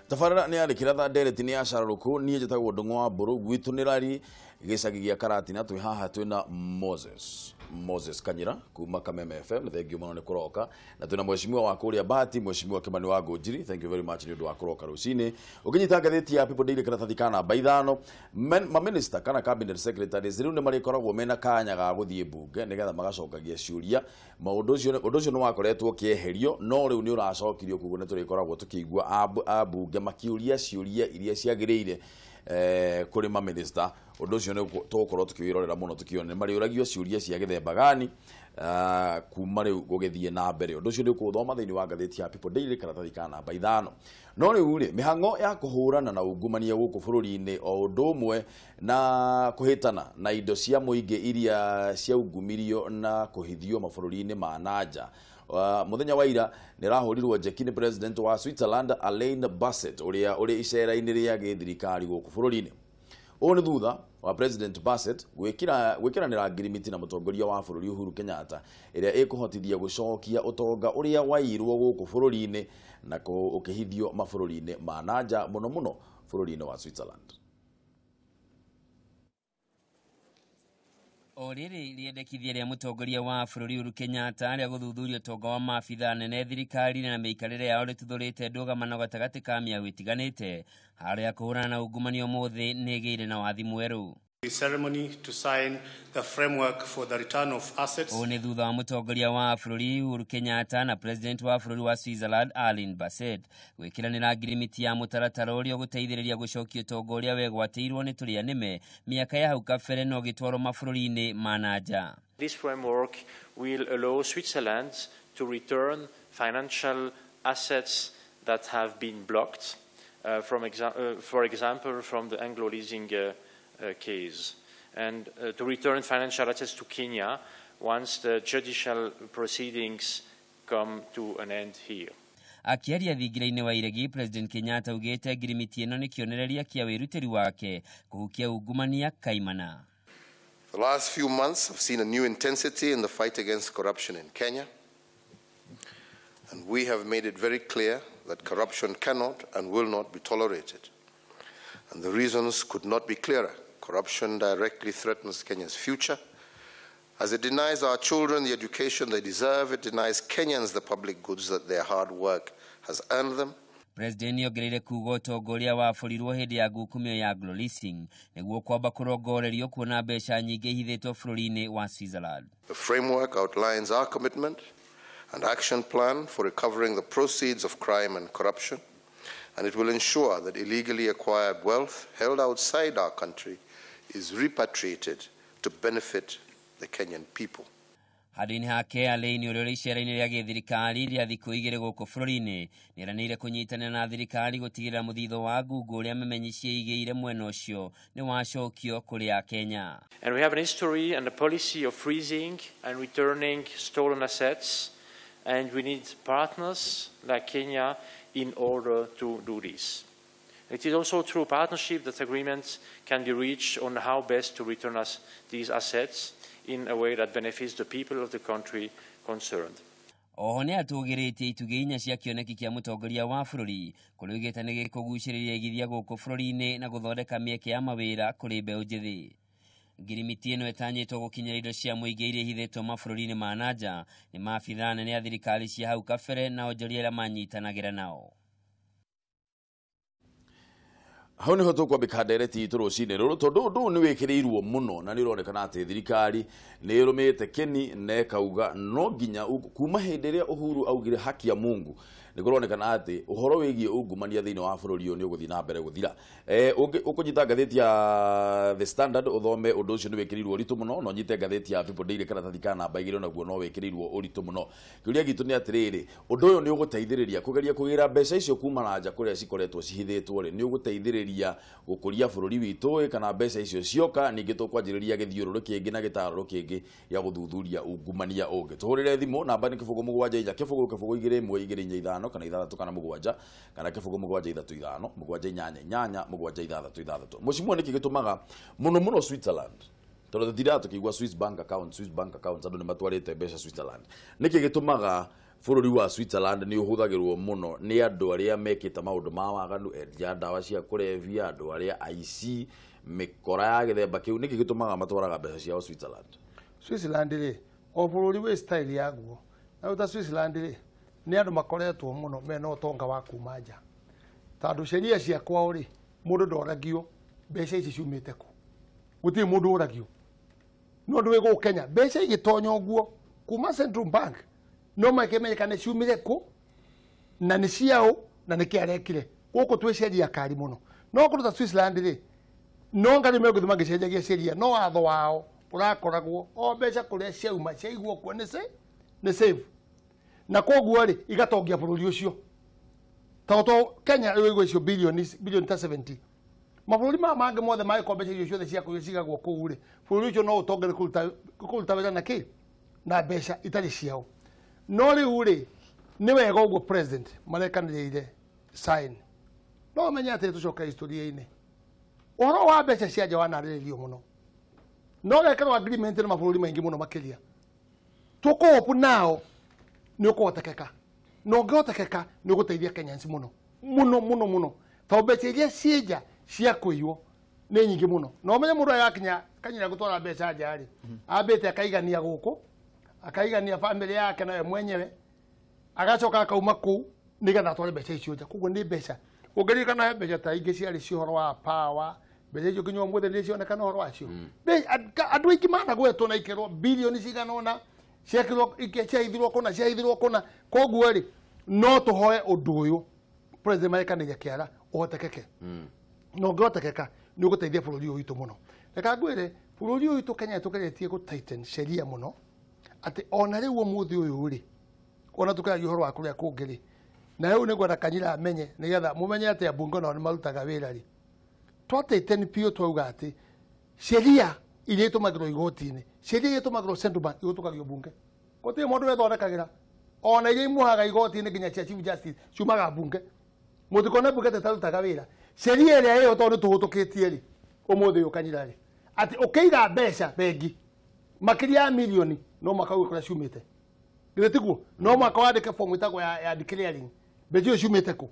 Tabarĩra nĩ yarĩkĩra tha ndereti nĩ ya cararũkũ. Niĩ njĩtagwo Ndũng'ũ wa Mbũrũ, gwitũ nĩ rari gĩcagi gĩa Karatina. Twĩ haha twĩna Moses Kanyira kuma Kameme FM, thank you mũno nĩ kũroka, na twĩna mheshimiwa wa kũrĩa Bahati, mheshimiwa Kimani wa Ngũnjiri, thank you very much nĩ ũndũ wa kũroka rũcinĩ. Ũkĩnyita ngathĩti ya People Daily karatathi ka namba 5, maminista kana cabinet secretaries rĩu nĩ marĩkoragwo mena kanya ga gũthiĩ mbunge nĩgetha magacokagia ciũria. Maũndũ ũcio, ũndũ ũcio nĩ wakoretwo ũkĩeherio, no rĩu nĩ ũracokirio, koguo nĩ tũrĩkoragwo tũkĩigua ambunge makĩũria ciũria iria ciagĩrĩire kũrĩ maminista. Ũndũ ũcio nĩ tũgũkorwo tũkĩwĩrorera mũno tũkĩona nĩ marĩũragio ciũria cia gĩthemba gani kuma rĩu gũgĩthiĩ na mbere. Ũndũ ũcio nĩ ũkũũthoma thĩinĩ wa ngathĩti ya People Daily karatathi ka namba 5. No rĩu rĩ, mĩhang'o ya kũhũrana na ungumania gũkũ bũrũri-inĩ o ũndũ ũmwe na kũhĩtana na indo cia mũingĩ iria ciaungumirio na kũhithio mabũrũri-inĩ ma nanja. Mũthenya wa ira nĩ rahũrirwo njeki nĩ president wa Switzerland Alain Berset ũrĩa ũrĩ icera-inĩ rĩa gĩthirikari gũkũ bũrũri-inĩ. Ũũ nĩ thutha wa President Berset gwĩkĩranĩra ngirimiti na mũtongoria wa bũrũri Uhuru Kenyatta ĩrĩa ĩkũhotithia gũcokia ũtonga ũrĩa wairwo gũkũ bũrũri-inĩ na ũkĩhithio mabũrũri-inĩ ma nanja, mũno mũno bũrũri-inĩ wa Switzerland. O rĩrĩ rĩendekithia rĩa mũtongoria wa bũrũri Uhuru Kenyatta rĩa gũthuthuria ũtonga wa maabithaa nene thirikari-inĩ na mĩikarĩre yao rĩtuthũrĩte ndũgamano gatagatĩ ka mĩago ĩtiganĩte. Harĩa kũhũrana na ungumania ũmũthĩ nĩ ĩgĩire na wathi mwerũ. The ceremony to sign the framework for the return of assets. Ũũ nĩ thutha wa mũtongoria wa bũrũri Uhuru Kenyatta na president wa bũrũri wa Switzerland Alain Berset gwĩkĩranĩra ngirimiti ya mũtaratara ũrĩa ũgũteithĩrĩria gũcokia ũtonga ũrĩa wegwatĩirwo nĩ tũrĩa nĩme mĩaka ya hau kabere na ũgĩtwarwo mabũrũri-inĩ ma na nja. This framework will allow Switzerland to return financial assets that have been blocked, for example, from the Anglo Leasing case, and to return financial assets to Kenya once the judicial proceedings come to an end here. Akĩaria thingira-inĩ wa iregi, President Kenyatta augĩte ngirimiti ĩno nĩ kĩonereria kĩa wĩrutĩri wake kũhukia ungumania kaimana. The last few months have seen a new intensity in the fight against corruption in Kenya, and we have made it very clear that corruption cannot and will not be tolerated. And the reasons could not be clearer. Corruption directly threatens Kenya's future. As it denies our children the education they deserve, it denies Kenyans the public goods that their hard work has earned them. President nĩongereire kuga ũtonga ũrĩa wabũrirwo hĩndĩ ya ngukumio ya Anglo Leasing nĩguo kwamba kũrongorerio kuona mbeca nyingĩ ihithĩtwo bũrũri-inĩ wa Switzerland. The framework outlines our commitment and action plan for recovering the proceeds of crime and corruption, and it will ensure that illegally acquired wealth held outside our country is repatriated to benefit the Kenyan people. Handũ-inĩ hake, Alain ũrĩa ũrĩ icera-inĩ rĩa gĩthirikari rĩa thikũ igĩrĩ gũkũ bũrũri-inĩ nĩeranĩire kũnyitanĩra na thirikari gũtigĩrĩra mũthithũ wa ngungo ũrĩa memenyi ciĩigĩire mwena ũcio nĩ wacokio kũrĩ Akenya. And we have an history and a policy of freezing and returning stolen assets, and we need partners like Kenya in order to do this. It is also through partnership that agreements can be reached on how best to return us these assets in a way that benefits the people of the country concerned. Oho nĩ atũgĩrĩtie itugĩ inya cia kĩoneki kĩa mũtongoria wa bũrũri kũrĩa oigĩte nĩ gĩkũgucĩrĩria igithia gũkũ bũrũri-inĩ na gũthondeka mĩeke ya mawĩra kũrĩ mbeũ njĩthĩ. Ngirimiti ĩno ĩtanyĩtwo gũkinyĩra indo cia mũingĩ iria ihithĩtwo mabũrũri-inĩ ma na nja nĩ maabithaa nene a thirikari cia hau kabere na onjoria arĩa manyitanagĩra nao. Hau niho tũkwambĩka ndereti itũ rũcinĩ rũrũ tondũ ũndũ ũyũ nĩ wĩkĩrĩirwo mũno na nĩ ũronekana atĩ thirikari nĩ ĩrũmĩte kĩni na ĩkauga no nginya kuma hĩndĩ ĩrĩa Uhuru augire haki ya Mungu nĩ kũronekana atĩ ũhoro wĩgiĩ ungumania thĩinĩ wa bũrũri ũyũ nĩ ũgũthiĩ na mbere gũthira. Ũkũnyita ngathĩti ya The Standard ũthome ũndũ ũcio nĩ wĩkĩrĩirwo ũritũ mũno, na ũnyite ngathĩti ya People Daily karatathi ka namba 2 naguo no wĩkĩrĩirwo ũritũ mũno. Kĩũria gitũ nĩ atĩrĩrĩ, ũndũ ũyũ nĩ ũgũteithĩrĩria kũgeria kũgĩra mbeca icio kuma na nja kũrĩa cikoretwo cihithĩtwo rĩ, nĩ ũgũteithĩrĩria gũkũria bũrũri witũ kana mbeca icio cioka ningĩ tũkwanjĩrĩria gĩthiũrũrũ kĩngĩ na gĩtarũrũ kĩngĩ gĩa gũthuthuria ungumania ũngĩ. Tũhũrĩre thimũ namba nĩ 0 7 4 0 0 2 1 2 4 5 kana 6 kana 7 kana 0 7 3 5 7 8 8 7 6 6. Mũcimwa nĩkĩ gĩtũmaga mũno mũno Switzerland tondũ tũtindaga tũkĩigua Swiss bank account, Swiss bank account, andũ nĩ matwarĩte mbeca Switzerland. Nĩkĩ gĩtũmaga Bũrũri wa Switzerland nĩ ũhũthagĩrwo mũno nĩ andũ arĩa mekĩte maũndũ ma waganu, endia ndawa cia kũrebia, andũ arĩa aici, mĩkora ya gĩthemba kĩu. Nĩkĩ gĩtũmaga matwaraga mbeca ciao Switzerland? Switzerland rĩ, o bũrũri wĩ style yaguo. Na rĩu ta Switzerland rĩ, nĩ andũ makoretwo mũno mena ũtonga wa kuma nja, tondũ sheria cia kwao rĩ, mũndũ ndoragio mbeca ici ciumĩte kũ, gũtirĩ mũndũ ũragio. No ndũ wĩ gũkũ Kenya mbeca igĩtonya ũguo kuma Central Bank no makĩmenyekane ciumire kũ na nĩ ciaũ na nĩkĩ arekire. Gũkũ twĩ sheria kari mũno. No kũndũ ta Switzerland rĩ, no ngari megũthiĩ magĩcenjagia sheria, no watho wao ũrakoragwo o mbeca kũrĩa ciauma ciaigwo kuo nĩ safe, na koguo rĩ igatongia bũrũri ũcio. Tondũ Kenya rĩu ĩgwo icio bilioni ta 70, mabũrũri maya mangĩ mothe mangĩkorwo mbeca icio ciothe cia kũiyo cigagwo kũu rĩ, bũrũri ũcio no ũtongere kũruta wĩra na kĩ na mbeca itarĩ ciao. No rĩu rĩ, nĩ wega ũguo president marekanĩrĩire sign. No ũmenye atĩ tũcoke historia-inĩ, ũhoro wa mbeca cia nja wanarĩrĩrio mũno, no gekĩrwo agreement na mabũrũri maingĩ mũno makĩria. Tũkũhopu nao nĩ ũkũhotekeka, na ũngĩhotekeka nĩ ũgũteithia Kenyans mũno mũno mũno mũno, tondũ mbeca iria ciĩ nja cia kũiywo nĩ nyingĩ mũno. Na ũmenye mũndũ agakinya kanyira gũtwara mbeca nja rĩ, ambĩte akaigania gũkũ, akaigania family yake nawe mwenyewe, agacoka akauma kũu nĩgetha atware mbeca icio nja. Koguo nĩ mbeca ũngĩririkana mbeca ta ingĩ ciarĩ cia ũhoro wa power, mbeca icio nginya ũmũthĩ nĩ cionekana ũhoro wacio. Andũ aingĩ managwetwo na ikerwo bilioni cigana ũna ciekĩrwo, ciahithirwo kũna, ciahithirwo kũna. Koguo rĩ, no tũhoe ũndũ ũyũ president marekanĩria kĩara ũhotekeke, na ũngĩhotekeka nĩ ũgũteithia bũrũri ũyũ witũ mũno. Reka ngwĩre, bũrũri ũyũ witũ Kenya tũgeretie gũ tighten sheria mũno, atĩ ona rĩu ũmũthĩ ũyũ rĩ, ona tũkĩragia ũhoro wa kũrĩa kũngĩ rĩ, na rĩu nĩngwenda Kanyira amenye, nĩgetha mũmenye atĩ ambunge onao nĩ marutaga wĩra rĩ, twatighten biũ twauga atĩ sheria iria itũmagĩrwo igoti-inĩ, sheria iria itũmagĩrwo Central Bank igũtũkagio bunge. Gũtirĩ mũndũ wethondekagĩra, ona iria imuhaga igoti-inĩ nginya cia Chief Justice ciumaga bunge. Mũtikone bunge ta ĩtarutaga wĩra. Sheria ĩrĩa ĩyo tondũ nĩtũhũtũkĩtie rĩ, ũmũthĩ ũyũ Kanyira rĩ, atĩ ũkĩiga mbeca bengi makĩria ya milioni no mwaka uge kũrĩa ciumĩte. Githĩ tiguo? No mwaka wandĩke form ĩtagwo ya declaring mbeca icio ciumĩte kũ.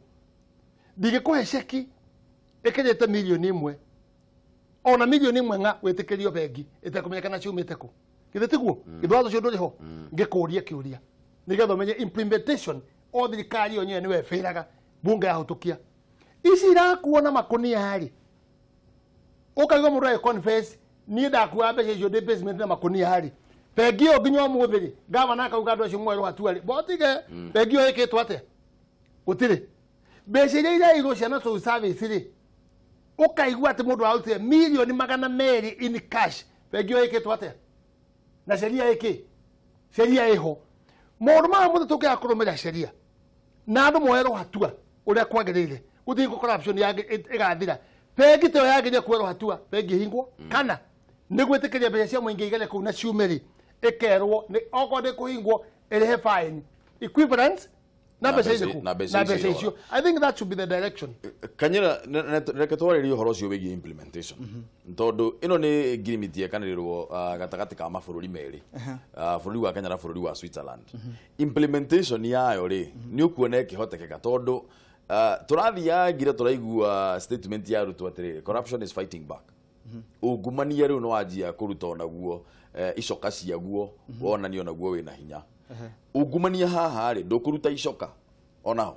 Ndingĩkũhe ceki ĩkinyĩte milioni ĩmwe, ona milioni ĩmwe ng'a wĩtĩkĩrio bengi ĩtekũmenyekana ciumĩte kũ. Githĩ tiguo? Githĩ watho ũcio ndũrĩ ho? Ngĩkũria kĩũria nĩgetha ũmenye implementation o thirikari yo nyewe nĩwe ĩbĩraga bunge yahũtũkia. Ici irakuo na makũnia rĩ, ũkaigua mũndũ agĩ confess niĩ ndakuaga mbeca icio ndĩ basement na makũnia rĩ, bengi ĩyo nginya ũmũthĩ rĩ, gavana akauga andũ acio mwerwo hatua rĩ, botige bengi ĩyo ĩkĩtwo atĩa? Gũtirĩ. Mbeca iria irairwo ciana social service rĩ, ũkaigua atĩ mũndũ arutire milioni 200 in cash, bengi ĩyo ĩkĩtwo atĩa? Na sheria ĩkĩ? Sheria ĩho. Maũndũ maya mothe tũngĩaga kũrũmĩrĩra sheria na andũ moerwo hatua ũrĩa kwagĩrĩire, gũtirĩ corruption ĩgathira. Bengi ta ĩyo yagĩrĩire kuoerwo hatua, bengi ĩhingwo, kana nĩ gwĩtĩkĩria mbeca cia mũingĩ igere kũu na ciume rĩ, ĩkerwo okorwo ndĩ kũhingwo ĩrĩhe fine equivalent na mbeca irĩkũ? Na mbeca Na mbeca icio. I think that should be the direction. Kanyira, reke twarĩrie ũhoro ũcio wĩgiĩ implementation, tondũ ĩno nĩ ngirimiti yekanĩrĩrwo gatagatĩ ka mabũrũri merĩ, bũrũri wa Kenya na bũrũri wa Switzerland. Implementation yayo rĩ, nĩ ũkuona ĩkĩhotekeka? Tondũ tũrathiangira tũraigua statement ya Ruto atĩrĩrĩ, corruption is fighting back. Ungumania rĩu nĩ wanjia kũruta onaguo icoka ciaguo, wonania onaguo wĩna hinya. Ungumania haha rĩ, ndũkũruta icoka onaho?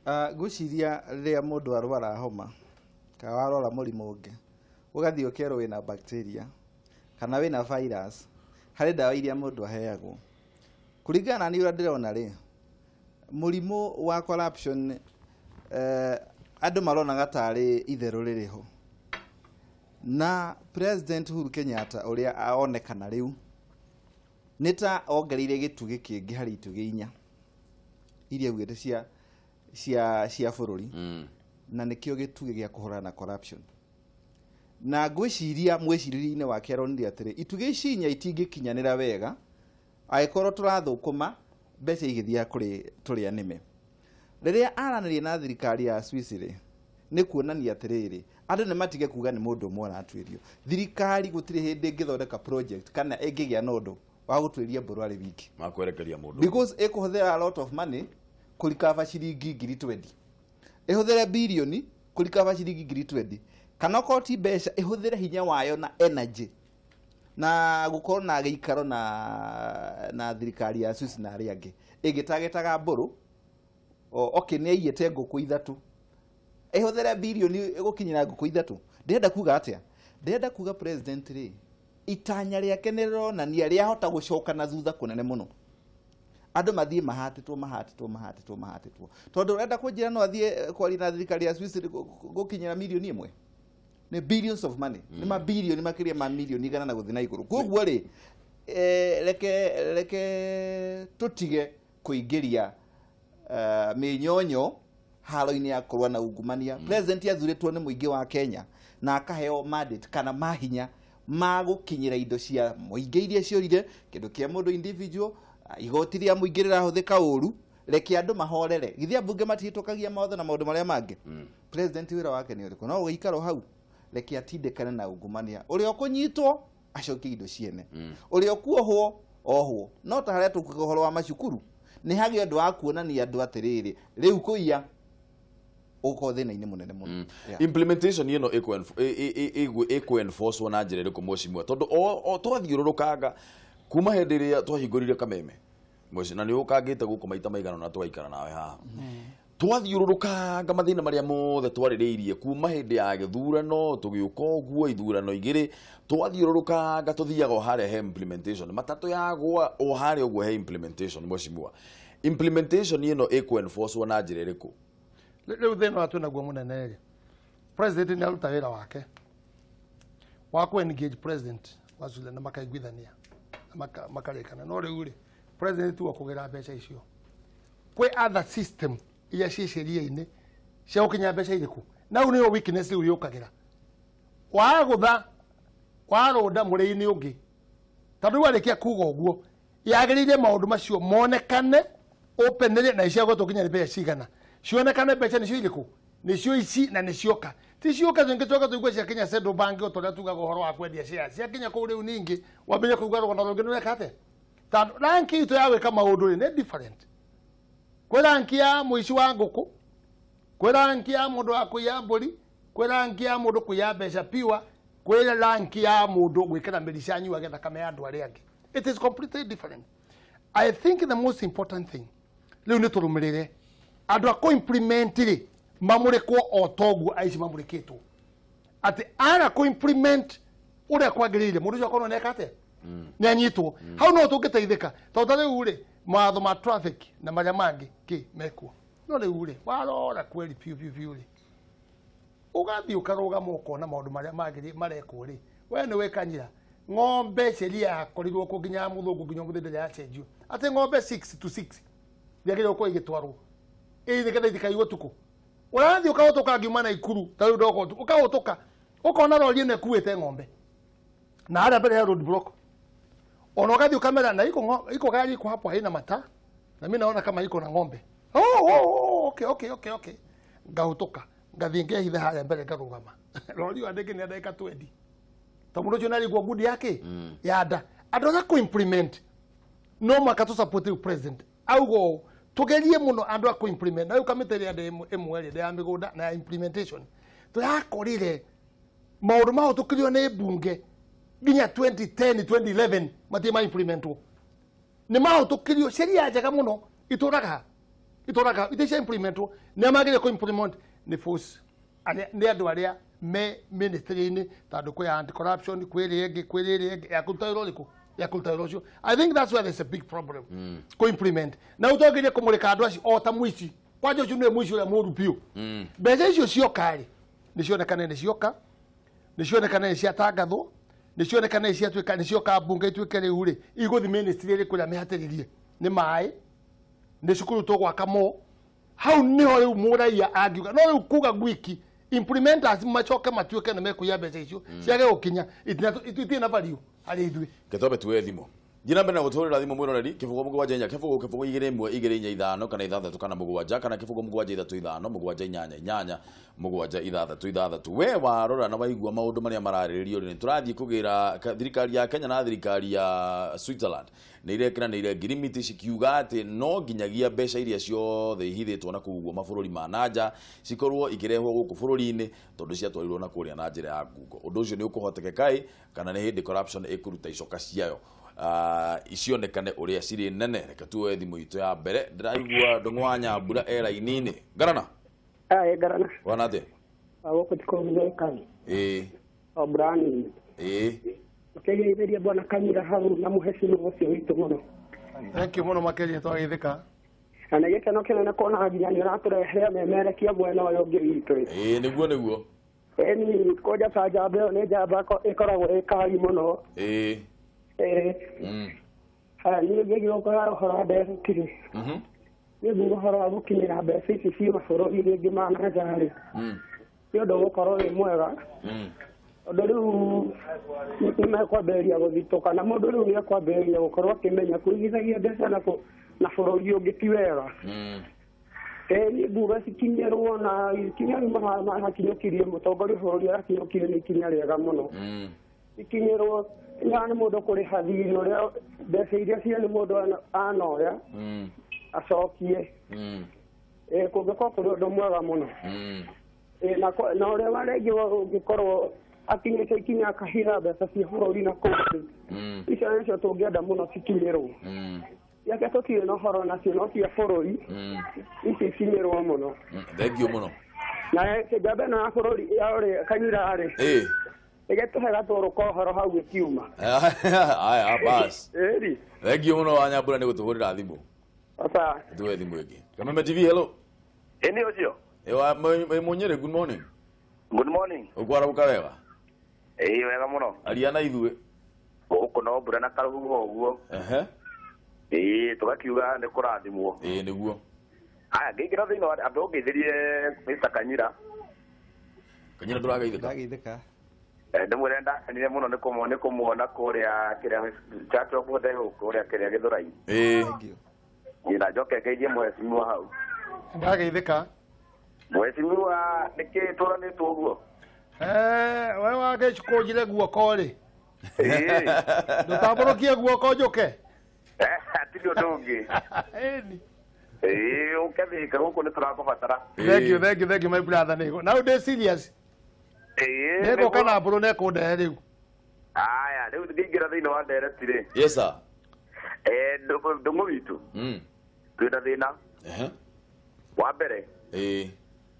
Ngwĩciria rĩrĩa mũndũ arwara homa kana warwara mũrimũ ũngĩ, ũgathiĩ ũkerwo wĩna bacteria kana wĩna virus, harĩ ndawa iria mũndũ aheagwo. Kũringana na niĩ ũrĩa ndĩrona rĩ, mũrimũ wa corruption andũ maronaga tarĩ itherũ rĩrĩ ho. Na President Uhuru Kenyatta ũrĩa aonekana rĩu nĩ ta ongereire gĩtugĩ kĩngĩ harĩ itugĩ inya iria augĩte cia bũrũri, na nĩkĩo gĩtugĩ gĩa kũhũrana na corruption. Na ngwĩciria mwĩcirĩrie-inĩ wake aronire atĩrĩ, itugĩ ici inya itingĩkinyanĩra wega angĩkorwo tũrathũkũma mbeca igĩthiaga kũrĩ tũrĩa nĩme. Rĩrĩa aranĩria na thirikari ya Swiss rĩ, nĩ kuonania atĩrĩrĩ, andũ nĩ matige kuga nĩ mũndũ ũmwe aratuĩrio. Thirikari gũtirĩ hĩndĩ ĩngĩthondeka project kana ĩngĩgĩa na ũndũ wa gũtuĩria mbũrũ arĩ wiki makwerekeria mũndũ because ĩkũhũthĩra a lot of money kũrikaba ciringi ngiri 20, ĩhũthĩre bilioni kũrikaba ciringi ngiri 20, kana okorwo ti mbeca ĩhũthĩre hinya wayo na energy na gũkorwo na gĩikaro na thirikari ya Swiss na arĩa angĩ ĩgĩtagetaga mbũrũ. Okay, nĩ aiyĩte ngũkũ ithatũ, ĩhũthĩre bilioni gũkinyĩra ngũkũ ithatũ. Ndĩrenda kuga atĩa? Ndĩrenda kuga president rĩ, itanya rĩake nĩ rĩronania rĩahota gũcoka na thutha kũnene mũno. Andũ mathiĩ mahatĩtwo mahatĩtwo mahatĩtwo mahatĩtwo, tondũ ũrenda kũnjĩra no athiĩ kwaria na thirikari ya Swiss gũkinyĩra milioni ĩmwe? Nĩ billions of money, nĩ mabilioni makĩria ma milioni igana na gũthiĩ na igũrũ. Koguo rĩ, reke tũtige kũingĩria mĩnyonyo haro-inĩ ya kũrũa na ungumania. President athurĩtwo nĩ mũingĩ wa Kenya na akaheo mandate kana mahinya ma gũkinyĩra indo cia mũingĩ iria ciorire, kĩndũ kĩa mũndũ individual, igoti rĩa mũingĩ rĩrahũthĩka ũru, reke andũ mahorere. Githĩ ambunge matihĩtũkagia mawatho na maũndũ marĩa mangĩ? President wĩra wake nĩ ũrĩkũ? No gũikara hau, reke atindĩkane na ungumania. Ũrĩa ũkũnyitwo acokie indo ciene, ũrĩa ũkuohwo ohwo. No ta harĩa tũkuga ũhoro wa macukuru, nĩ hagĩa ũndũ wa kuonania andũ atĩrĩrĩ, rĩu kũiya ũgũkorwo thĩna-inĩ mũnene mũno. Implementation ĩno ĩkũ-enforcewo na njĩra ĩrĩkũ mheshimiwa? Tondũ o twathiũrũrũkanga kuma hĩndĩ ĩrĩa twahingũrire Kameme, na nĩ ũkangĩte gũkũ maita maigana na twaikara nawe haha, twathiũrũrũkanga mathĩna marĩa mothe twarĩrĩirie kuma hĩndĩ ya gĩthurano tũgĩũka ũguo ithurano igĩrĩ, twathiũrũrũkanga tũthiaga o harĩa he implementation, matatũ yagwa o harĩa ũguo he implementation. Mheshimiwa, implementation ĩno ĩkũ-enforcewo na njĩra ĩrĩkũ? Rĩu thĩna wa twĩnaguo mũnene rĩ, president nĩ aruta wĩra wake wa kũ engage president wa Switzerland na makaiguithania na makarĩkana. No rĩu rĩ, president ti wa kũgĩra mbeca icio, kwĩ other system iria ciĩ sheria-inĩ cia gũkinya mbeca irĩkũ, na hau nĩyo weakness rĩu yũkagĩra. Wagũtha warũnda mũrĩi-inĩ ũngĩ, tondũ rĩu arĩkia kuga ũguo yagĩrĩire maũndũ macio monekane openly, na cia gũtũkinya nĩ mbeca cigana, cionekane mbeca nĩcio irĩkũ, nĩcio ici na nĩcioka ti cioka. Tũngĩcoka tũigue cia Kenya Central Bank o torĩa tugaga ũhoro wa kwendia shares ciakinya kũu, rĩu ningĩ wambĩrĩria kũigua rũgano rũngĩ nĩweka atĩa, tondũ ranki itũ ya gwĩka maũndũ rĩ nĩ different. Kwĩ ranki ya mũici wa ngũkũ, kwĩ ranki ya mũndũ wa kũiya mbũri, kwĩ ranki ya mũndũ kũiya mbeca piwa, kwĩ ranki ya mũndũ gwĩkĩra mĩrica anyuage thakame ya andũ arĩa angĩ. It is completely different. I think the most important thing rĩu nĩ tũrũmĩrĩre andũ a kũ-implement rĩ, mamũrĩkwo o toguo aici mamũrĩkĩtwo, atĩ aga kũ-implement ũrĩa kwagĩrĩire, mũndũ ũcio akorwo nĩeka atĩa, nĩ anyitwo. Hau no tũngĩteithĩka, tondũ ta rĩu rĩ, mawatho ma traffic na marĩa mangĩ kĩ mekuo, no rĩu rĩ, warora kweri piũ piũ piũ rĩ, ũgathiĩ ũkarũgama ũkona maũndũ marĩa mangĩ marekwo rĩ, we nĩ wĩkanyira ng'ombe. Sheria yakorirwo kũ nginya ya mũthũngũ nginya ũmũthĩ ndĩrĩ yacenjio, atĩ ng'ombe 6 to 6 ndĩagĩrĩirwo gũkorwo igĩtwarwo ĩĩ nĩgetha itikaiywo ũtukũ. Ũrathiĩ ũkahũtũka ngiuma na Ikuru ta rĩu ndoka ũtukũ, ũkahũtũka ũkona rori ĩno ĩkuĩte ng'ombe na harĩa mbere ya road block, ona ũgathiĩ ũkamera na iko gari iko hapo haina mataa na mimi naona kama iko na ng'ombe. Oh, okay, ngahũtũka ngathiĩ ngehitha harĩa mbere ngarũgama, rori ĩyo andĩke nĩ ndagĩka 20, tondũ mũndũ ũcio nĩarigwo ngundi yake ya nda. Andũ arĩa kũ-implement no mũhaka tũ support rĩu president auga ũũ, tugerie mũno andũ a kũ-implement. Na rĩu kamĩtĩ ĩrĩa ndĩ ĩmwe rĩ, ya mĩgũnda na ya implementation, tũrakorire maũndũ mahĩtũkirio nĩ mbunge nginya 2010 2011 matirĩ ma implementwo. Nĩ mahĩtũkirio sheria njega mũno itũraga itũraga itirĩ cia implementwo. Nĩ magĩrĩire kũ implement nĩ force nĩ andũ arĩa me ministry-inĩ, tondũ kwĩ anti corruption, kwĩ ĩrĩa ĩngĩ, kwĩ ĩrĩa ĩngĩ ya kũruta wĩra ũrĩkũ, ya kũruta wĩra ũcio. I think that's where there's a big problem kũ implement, na rĩu twagĩrĩire kũmũrĩka andũ acio o ta mũici kwanja ũcio nĩwe mũici ũrĩa mũũru biũ. Mbeca icio cioka rĩ, nĩ cionekane nĩ cioka, nĩ cionekane nĩ ciatangathwo, nĩ cionekane nĩ ciatuĩka nĩ cioka mbunge ituĩke rĩu rĩ igũthiĩ ministry ĩrĩkũ ĩrĩa mĩhatĩrĩrie, nĩ maĩ, nĩ cukuru tũgwaka mo. Hau nĩho rĩu mũraia angiuga. No rĩu kuga gwiki implementers macoke matuĩke nĩ mekũiya mbeca icio ciage gũkinya, itirĩ na value harĩ ithuĩ. Ketwambe tuoye thimũ. Njina mbere na gũtũhũrĩra thimũ mwĩroreri kĩbũgũ mũgwanja inya kĩbũgũ kĩbũgũ igĩrĩ ĩmwe igĩrĩ inya ithano kana ithathatũ kana mũgwanja kana kĩbũgũ mũgwanja ithatũ ithano mũgwanja inyanya inyanya mũgwanja ithathatũ ithathatũ. We warora na waigua maũndũ marĩa mararĩrĩrio rĩ, nĩtũrathiĩ kũgĩra thirikari ya Kenya na thirikari ya Switzerland nĩ irekĩranĩire ngirimiti cikiuga atĩ no nginyagia mbeca iria ciothe ihithĩtwo na kũu ũguo mabũrũri ma nanja cikorwo ikĩrehwo gũkũ bũrũri-inĩ tondũ ciatwarirwo na kũrĩa na njĩra ya ngungo. Ũndũ ũcio nĩ ũkũhotekeka ĩ kana nĩ hĩndĩ corruption ĩkũruta icoka ciayo icionekane ũrĩa cirĩ nene. Reke tuoe thimũ itũ ya mbere. Ndĩraigua Ndũng'ũ wa Nyambura e raini-inĩ. Ngarana. Aye garana. Wana atĩa? Gũkũ ti kũhurũka. Ĩĩ. O brani. Ĩĩ. Ũkĩgeithĩria bwana Kanyira hau na mũhecimiwa ũcio witũ mũno. Thank you mũno makĩria twageithĩka. Na nĩ gĩkeno kĩnene kuona nginya nĩ ũratũrehere memerekia mwena ũyũ ũngĩ witũ. Ĩĩ nĩguo nĩguo. Ĩni kũnja ta njamba ĩyo nĩ njamba ĩkoragwo ĩ kali mũno. Ĩĩ. Haya niĩ ngĩgĩũka ũhoro wa ndereti rĩ. Niĩ nguga ũhoro wa gũkinyĩra mbeca ici ci mabũrũri rĩngĩ ma na nja rĩ. Nĩ ũndũ ũgũkorwo wĩ mwega. Tondũ rĩu nĩ mekwambĩrĩria gũthitũka na mũndũ rĩu nĩ ekwambĩrĩria gũkorwo akĩmenya kũigithagia mbeca na bũrũri ũngĩ ti wega. Niĩ nguga cikinyĩrwo na ikinya rĩu marakinyũkirie mũtongoria bũrũri arakinyũkirie nĩ ikinya rĩega mũno. Ikinyĩrwo ya nĩ mũndũ kũrĩha thirĩ ũrĩa mbeca iria cia nĩ mũndũ anoya acokie. Kũngĩkorwo kũrĩ ũndũ mwega mũno. Na ũrĩa warengĩ ũngĩkorwo akinyĩte ikinya akahitha mbeca cia bũrũri na kũu icio nĩcio tũngĩenda mũno cikinyĩrwo. Yake tũtirĩ na ũhoro nacio no cia bũrũri ici ikinyĩrwo mũno. Thank you mũno. Na njamba ĩno ya bũrũri ya ũrĩa Kanyira rĩ. Ĩgĩtũhe gatũrũ ka ũhoro hau ĩkiuma. Aya bas. Ĩri. Thank you mũno wa Nyambura nĩ gũtũhũrĩra thimũ. Asa. Tuwe thimũ ĩngĩ. Kameme TV hello. Ĩni ũcio. Ewa Mũnyĩrĩ good morning. Good morning. Ũkwaraũka wega? Ĩĩ wega mũno. Aria na ithuĩ. Gũkũ no mbura na karũhuho ũguo. Ehe. Ĩĩ tũgakiuga nĩ kũrathimwo. Ĩĩ nĩguo. Aya ngĩingĩra thĩinĩ wa andũ ũngeithĩrie Mr. Kanyira. Kanyira ndũrageithĩka. Ndageithĩka. Ndĩmwĩre ndakenire mũno nĩ kũmuona kũrĩa kĩrĩa Church of the Hope kũrĩa kĩrĩa Gĩthũrai. Ĩĩ. Na njoke ngeithie mũhecimiwa hau. Ndageithĩka. Mũhecimiwa nĩkĩ tũranĩtwo ũguo? We wagĩcukũnjire guoko rĩ. Ndũtambũrũkie guoko njũke. Hatirĩ ũndũ ũngĩ. Ĩni. Ĩĩ ũke Thĩka gũkũ nĩ tũrakũbatara. Thank you, thank you, thank you my brother. Nĩguo. Now ndĩ serious. Nĩngũka na mbũrũ na ĩkũndehe rĩu. Aya rĩu ngĩingĩra thĩinĩ wa ndereti rĩ. Yes sir. Ndũng'ũ witũ. Twĩna thĩna. Wa mbere.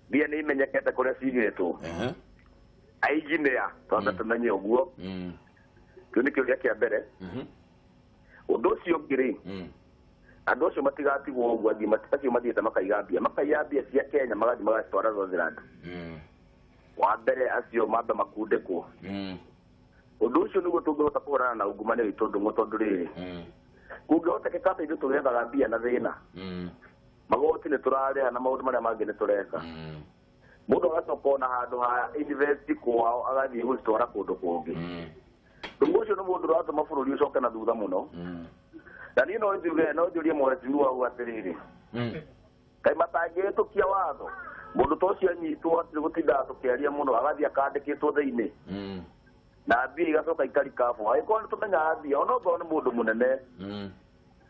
Mbia nĩ imenyekete kũrĩa cigĩtwo. Aigi nĩa twambe tũmenye ũguo. Kĩu nĩ kĩũria kĩa mbere. Ũndũ ũcio ũngĩ rĩ, andũ acio matigatigwo ũguo athiĩ acio mathiĩte makaiga mbia makaiya mbia cia Kenya magathiĩ magacitwara Swaziland. Wa mbere acio mambe makundĩkwo. Ũndũ ũcio nĩguo tũngĩhota kũhũrana na ungumania witũ Ndũng'ũ tondũ rĩrĩ kũngĩhotekeka atĩ ithuĩ tũgethaga mbia na thĩna magoti nĩ tũrarĩha na maũndũ marĩa mangĩ nĩ tũreka. Mũndũ agacoka ona handũ ha invest kwao agathiĩ gũcitwara kũndũ kũngĩ. Ndũng'ũ ũcio nĩ mũndũ ũratũma bũrũri ũcoke na thutha mũno. Na niĩ no njuge no njũrie mũhecimiwa hau atĩrĩrĩ kaĩ matangĩhĩtũkia watho mũndũ ta ũcio anyitwo hatirĩ gũtindaga tũkĩaria mũno agathiĩ akandĩkĩtwo thĩinĩ na mbia igacoka ikarikabu angĩkorwo nĩ tũmenyaga mbia ona okorwo nĩ mũndũ mũnene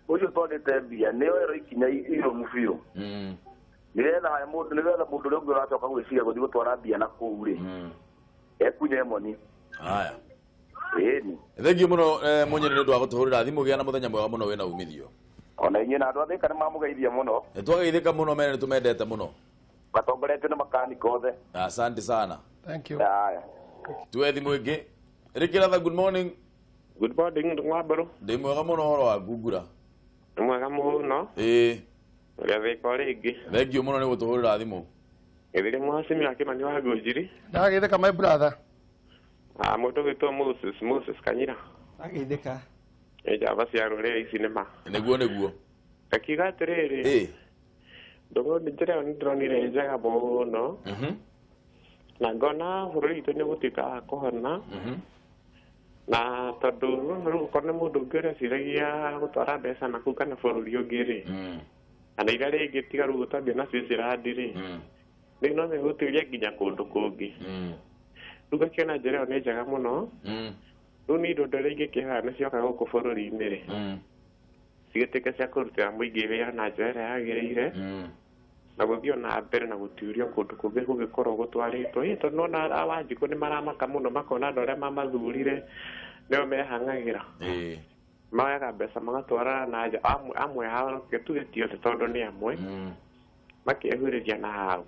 ũcio twanĩte mbia nĩ oerwo ikinya irũmu biũ nĩgetha mũndũ nĩgetha mũndũ ũrĩa ũngĩ ũracoka gwĩciria gũthiĩ gũtwara mbia na kũu rĩ ekunya emoni. Aya. Ĩni. Thank you mũno Mũnyĩrĩ nĩ ũndũ wa gũtũhũrĩra thimũ. Gĩa na mũthenya mwega mũno wĩna umithio. Ona inyuĩ na andũ a Thĩka nĩ mamũgeithia mũno. Nĩ twageithĩka mũno mene nĩ tũmendete mũno. Matongoretio nĩ makanika othe. Asante sana. Thank you. Aya. Tuwe thimũ ĩngĩ. Rĩkĩratha good morning. Good morning Ndũng'ũ wa Mbũrũ. Ndĩ mwega mũno ũhoro wa ngungura. Nĩ mwega mũno. Ĩĩ. Ũrĩa Thĩka o rĩngĩ. Thank you mũno nĩ gũtũhũrĩra thimũ. Geithĩria mũhecimiwa Kĩmani wa Ngũnjiri. Ndageithĩka my brother. Mũndũ ũgwĩtwo Moses Kanyira. Ndageithĩka. Nĩ njamba cia rũrĩrĩ ici nĩ ma. Nĩguo nĩguo. Ngakiuga atĩrĩrĩ. Ndũng'ũ njĩra ĩyo nĩ ndĩronire njega mũno. Na ngona bũrũri witũ nĩ ũgũtuĩka wa kũhona. Na tondu rĩu okorwo nĩ mũndũ ũngĩ ũreciragia gũtwara mbeca na kũu kana bũrũri ũngĩ rĩ, kana iria rĩngĩ tiga rĩu gũtambia na Switzerland rĩ, rĩu no megũtuĩria nginya kũndũ kũngĩ. Rĩu ngakĩona njĩra ĩyo nĩ njega mũno. Rĩu nĩ indo iria ingĩkĩhaya nĩ cioka gũkũ bũrũri-inĩ rĩ, cigĩtuĩke cia kũrutĩra mũingĩ wĩra na njĩra ĩrĩa yagĩrĩire, na gũthiĩ na mbere na gũtuĩrio kũndũ kũngĩ kũngĩkorwo gũtwarĩtwo. Ĩ tondũ nĩwona Awanjikũ nĩ maramaka mũno, makona andũ arĩa mamathurire nĩo mehang'agĩra. Moyaga mbeca magatwara na nja, amwe ao tuge ti othe tondũ nĩ amwe, makehurĩria na hau.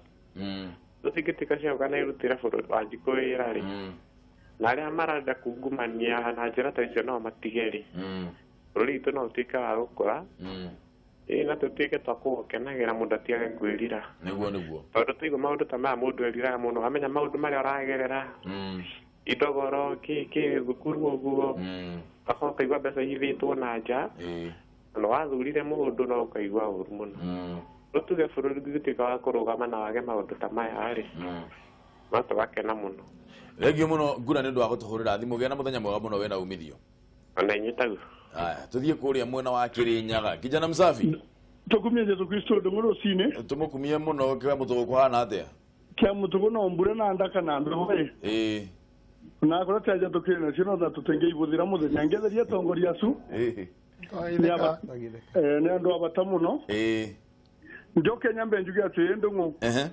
Rĩu cingĩtuĩka cia gũka na irutĩre bũrũri Wanjikũ wĩra rĩ, na arĩa marenda kungumania na njĩra ta icio no matige rĩ, bũrũri witũ no ũtuĩke wa gũkũra. Ĩ na tũtuĩke twa kũũkenagĩra, mũndũ atigage kwĩrira. Nĩguo nĩguo. Tondũ tũigua maũndũ ta maya mũndũ eriraga mũno, wamenya maũndũ marĩa ũragerera, indo goro, kĩ kĩ thukuru ũguo, ũgacoka ũkaigua mbeca ihithĩtwo na nja, na wathurire mũndũ no ũkaigua ũru mũno. Rĩu tuge bũrũri ũngĩtuĩka wa kũrũgama na wage maũndũ ta maya rĩ, no tũgakena mũno. Thengio mũno Ngura nĩ ũndũ wa gũtũhũrĩra thimũ. Gĩa na mũthenya mwega mũno wĩna umithio. Ona inyuĩ taguo. Aya, tuthiĩ kũrĩa mwena wa Kirinyaga. Kijana msafi. Tukumie Jesu Kristo ndũng'ũ rũcinĩ. Tũmũkumie mũno. Kĩa mũtũgũ kũhana atĩa? Kĩa mũtũgũ no mbura na ndaka na mbeho ĩ. Na kũrĩa tĩaja tũkĩrĩ nacio no ta tũtingĩibũthĩra mũthenya. Ngetheria atongoria acu. Nĩ andũ a bata mũno. Njoke nyambe njuge atĩrĩ ndũng'ũ.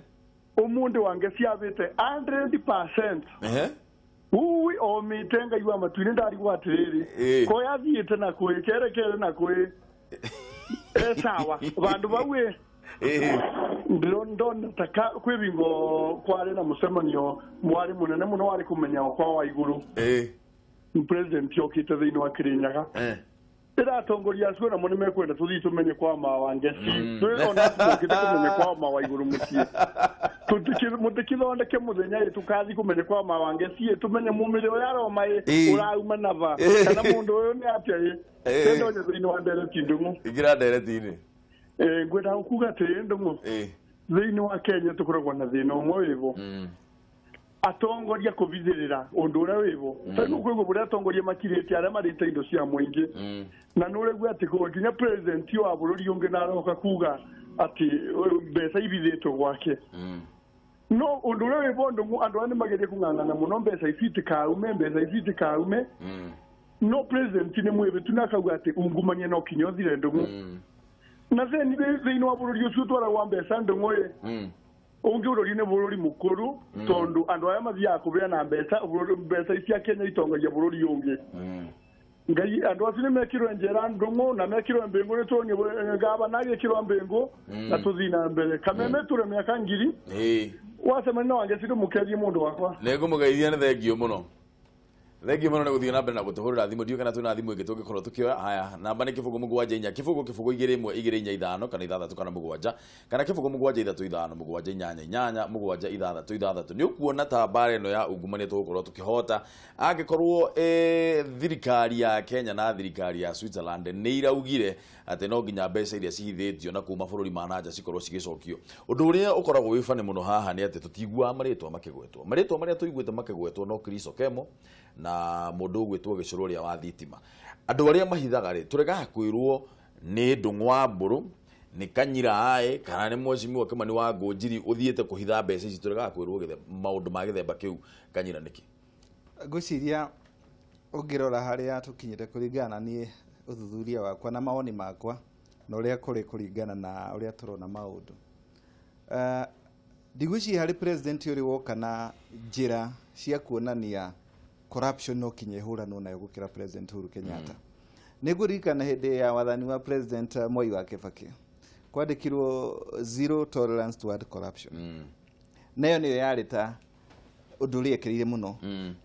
Ũmũndĩ wange ciabĩte 100%. Uwi omite ngaigua matu-inĩ ndarigwo atĩrĩrĩ, ko yathiĩte na kwĩ kerekere na kwĩ sawa vandu vau ĩ ndona ta kwĩ bingo kwarĩ na mũcemanio mwarĩ mũnene mũno warĩ kũmenya kwa wa igũrũ, president okĩte thĩinĩ wa Kirinyaga, ĩratongoria acio namo nĩ mekwenda tũthiĩ tũmenye kwa Mawangeci, ona tũkĩte kũmenya kwa Mawa igũrũ mũciĩ, mũtikithondeke mũthenya ĩ tũkathi kũmenya kwa Mawangeci ĩ tũmenye mumĩrĩ ũrĩa aroma ĩ ũrauma nava kana mũndũ ũyũ nĩ atĩa ĩ ndonye thĩinĩ wa ndereti ndũng'ũ. Ingĩra ndereti-inĩ. Ngwenda gũkuga atĩrĩ ndũng'ũ, thĩinĩ wa Kenya tũkoragwo na thĩna ũmwe wĩvo, atongoria kũbithĩrĩra ũndũ ũrĩa wĩvo. Tarĩu kwĩguo ũrĩa atongoria makirĩte arĩa marĩte indo cia mũingĩ, na nĩ ũraigua atĩ nginya president wa bũrũri ũngĩ na aroka kuga atĩ mbeca ibithĩtwo gwake. No ũndũ ũrĩa wĩvo ndũng'ũ, andũ aya nĩ magerie kũng'ang'ana mũno mbeca ici itikaume, mbeca ici itikaume. No president nĩ mwĩbĩtu na akauga atĩ ungumania no kinya ũthire ndũng'ũ. Na thĩinĩ wa bũrũri ũcio ũtwaragwo mbeca ndũng'ũ ĩ, ũngĩ bũrũri nĩ bũrũri mũkũrũ, tondũ andũ aya mathiaga kũbeana mbeca, mbeca cia Kenya itongagia bũrũri ũngĩ. Ngai andũ acio nĩ mekĩrwo njera ndũng'ũ na mekĩrwo mbĩngũ, nĩ tuonie gavana agĩkĩrwo mbĩngũ na tũthiĩ na mbere. Kameme tũre mĩaka ngiri wacemania na Wangeci ndũmũkerie mũndũ wakwa. Nĩngũmũgeithia. Nĩ thengio mũno. Thengio mũno nĩ gũthiĩ na mbere na gũtũhũrĩra thimũ. Ndiũĩ kana twĩna thimũ ĩngĩ tũngĩkorwo tũkĩoya. Haya, namba nĩ 0 7 4 0 0 2 1 2 4 5 kana 6 kana 7 kana 0 7 3 5 7 8 8 7 6 6. Nĩ ũkuona ta mbara ĩno ya ungumania tũgũkorwo tũkĩhota angĩkorwo thirikari ya Kenya na thirikari ya Switzerland nĩ iraugire atĩ no nginya mbeca iria cihithĩtio na kuma bũrũri ma nanja cikorwo cigĩcokio. Ũndũ ũrĩa ũkoragwo wĩ bani mũno haha nĩ atĩ tũtiguaga marĩtwa makĩgwetwo. Marĩtwa marĩa tũiguĩte makĩgwetwo no Chris Okemo na mũndũ ũgwĩtwo Gĩcũrũ ũrĩa wa thitima. Andũ arĩa mahithaga rĩ, tũregaga kwĩrwo nĩ Ndũng'ũ wa Mbũrũ, nĩ Kanyira aĩ, kana nĩ Mheshimiwa Kimani wa Ngũnjiri ũthiĩte kũhitha mbeca ici. Tũregaga kwĩrwo maũndũ ma gĩthemba kĩu. Kanyira nĩkĩ? Ngwĩciria ũngĩrora harĩa tũkinyĩte kũringana na niĩ ũthuthuria wakwa na mawoni makwa na ũrĩa kũrĩ kũringana na ũrĩa tũrona maũndũ, ndigwĩciria harĩ president ũrĩ woka na njĩra cia kuonania corruption no kinya ĩhũranwo nayo gũkĩra President Uhuru Kenyatta. Nĩngũririkana hĩndĩ ya wathani wa President Mwai wa Kibaki kwandĩkirwo zero tolerance toward corruption. Nayo nĩyo yarĩ ta ũndũ ũrĩa ĩkĩrĩire mũno.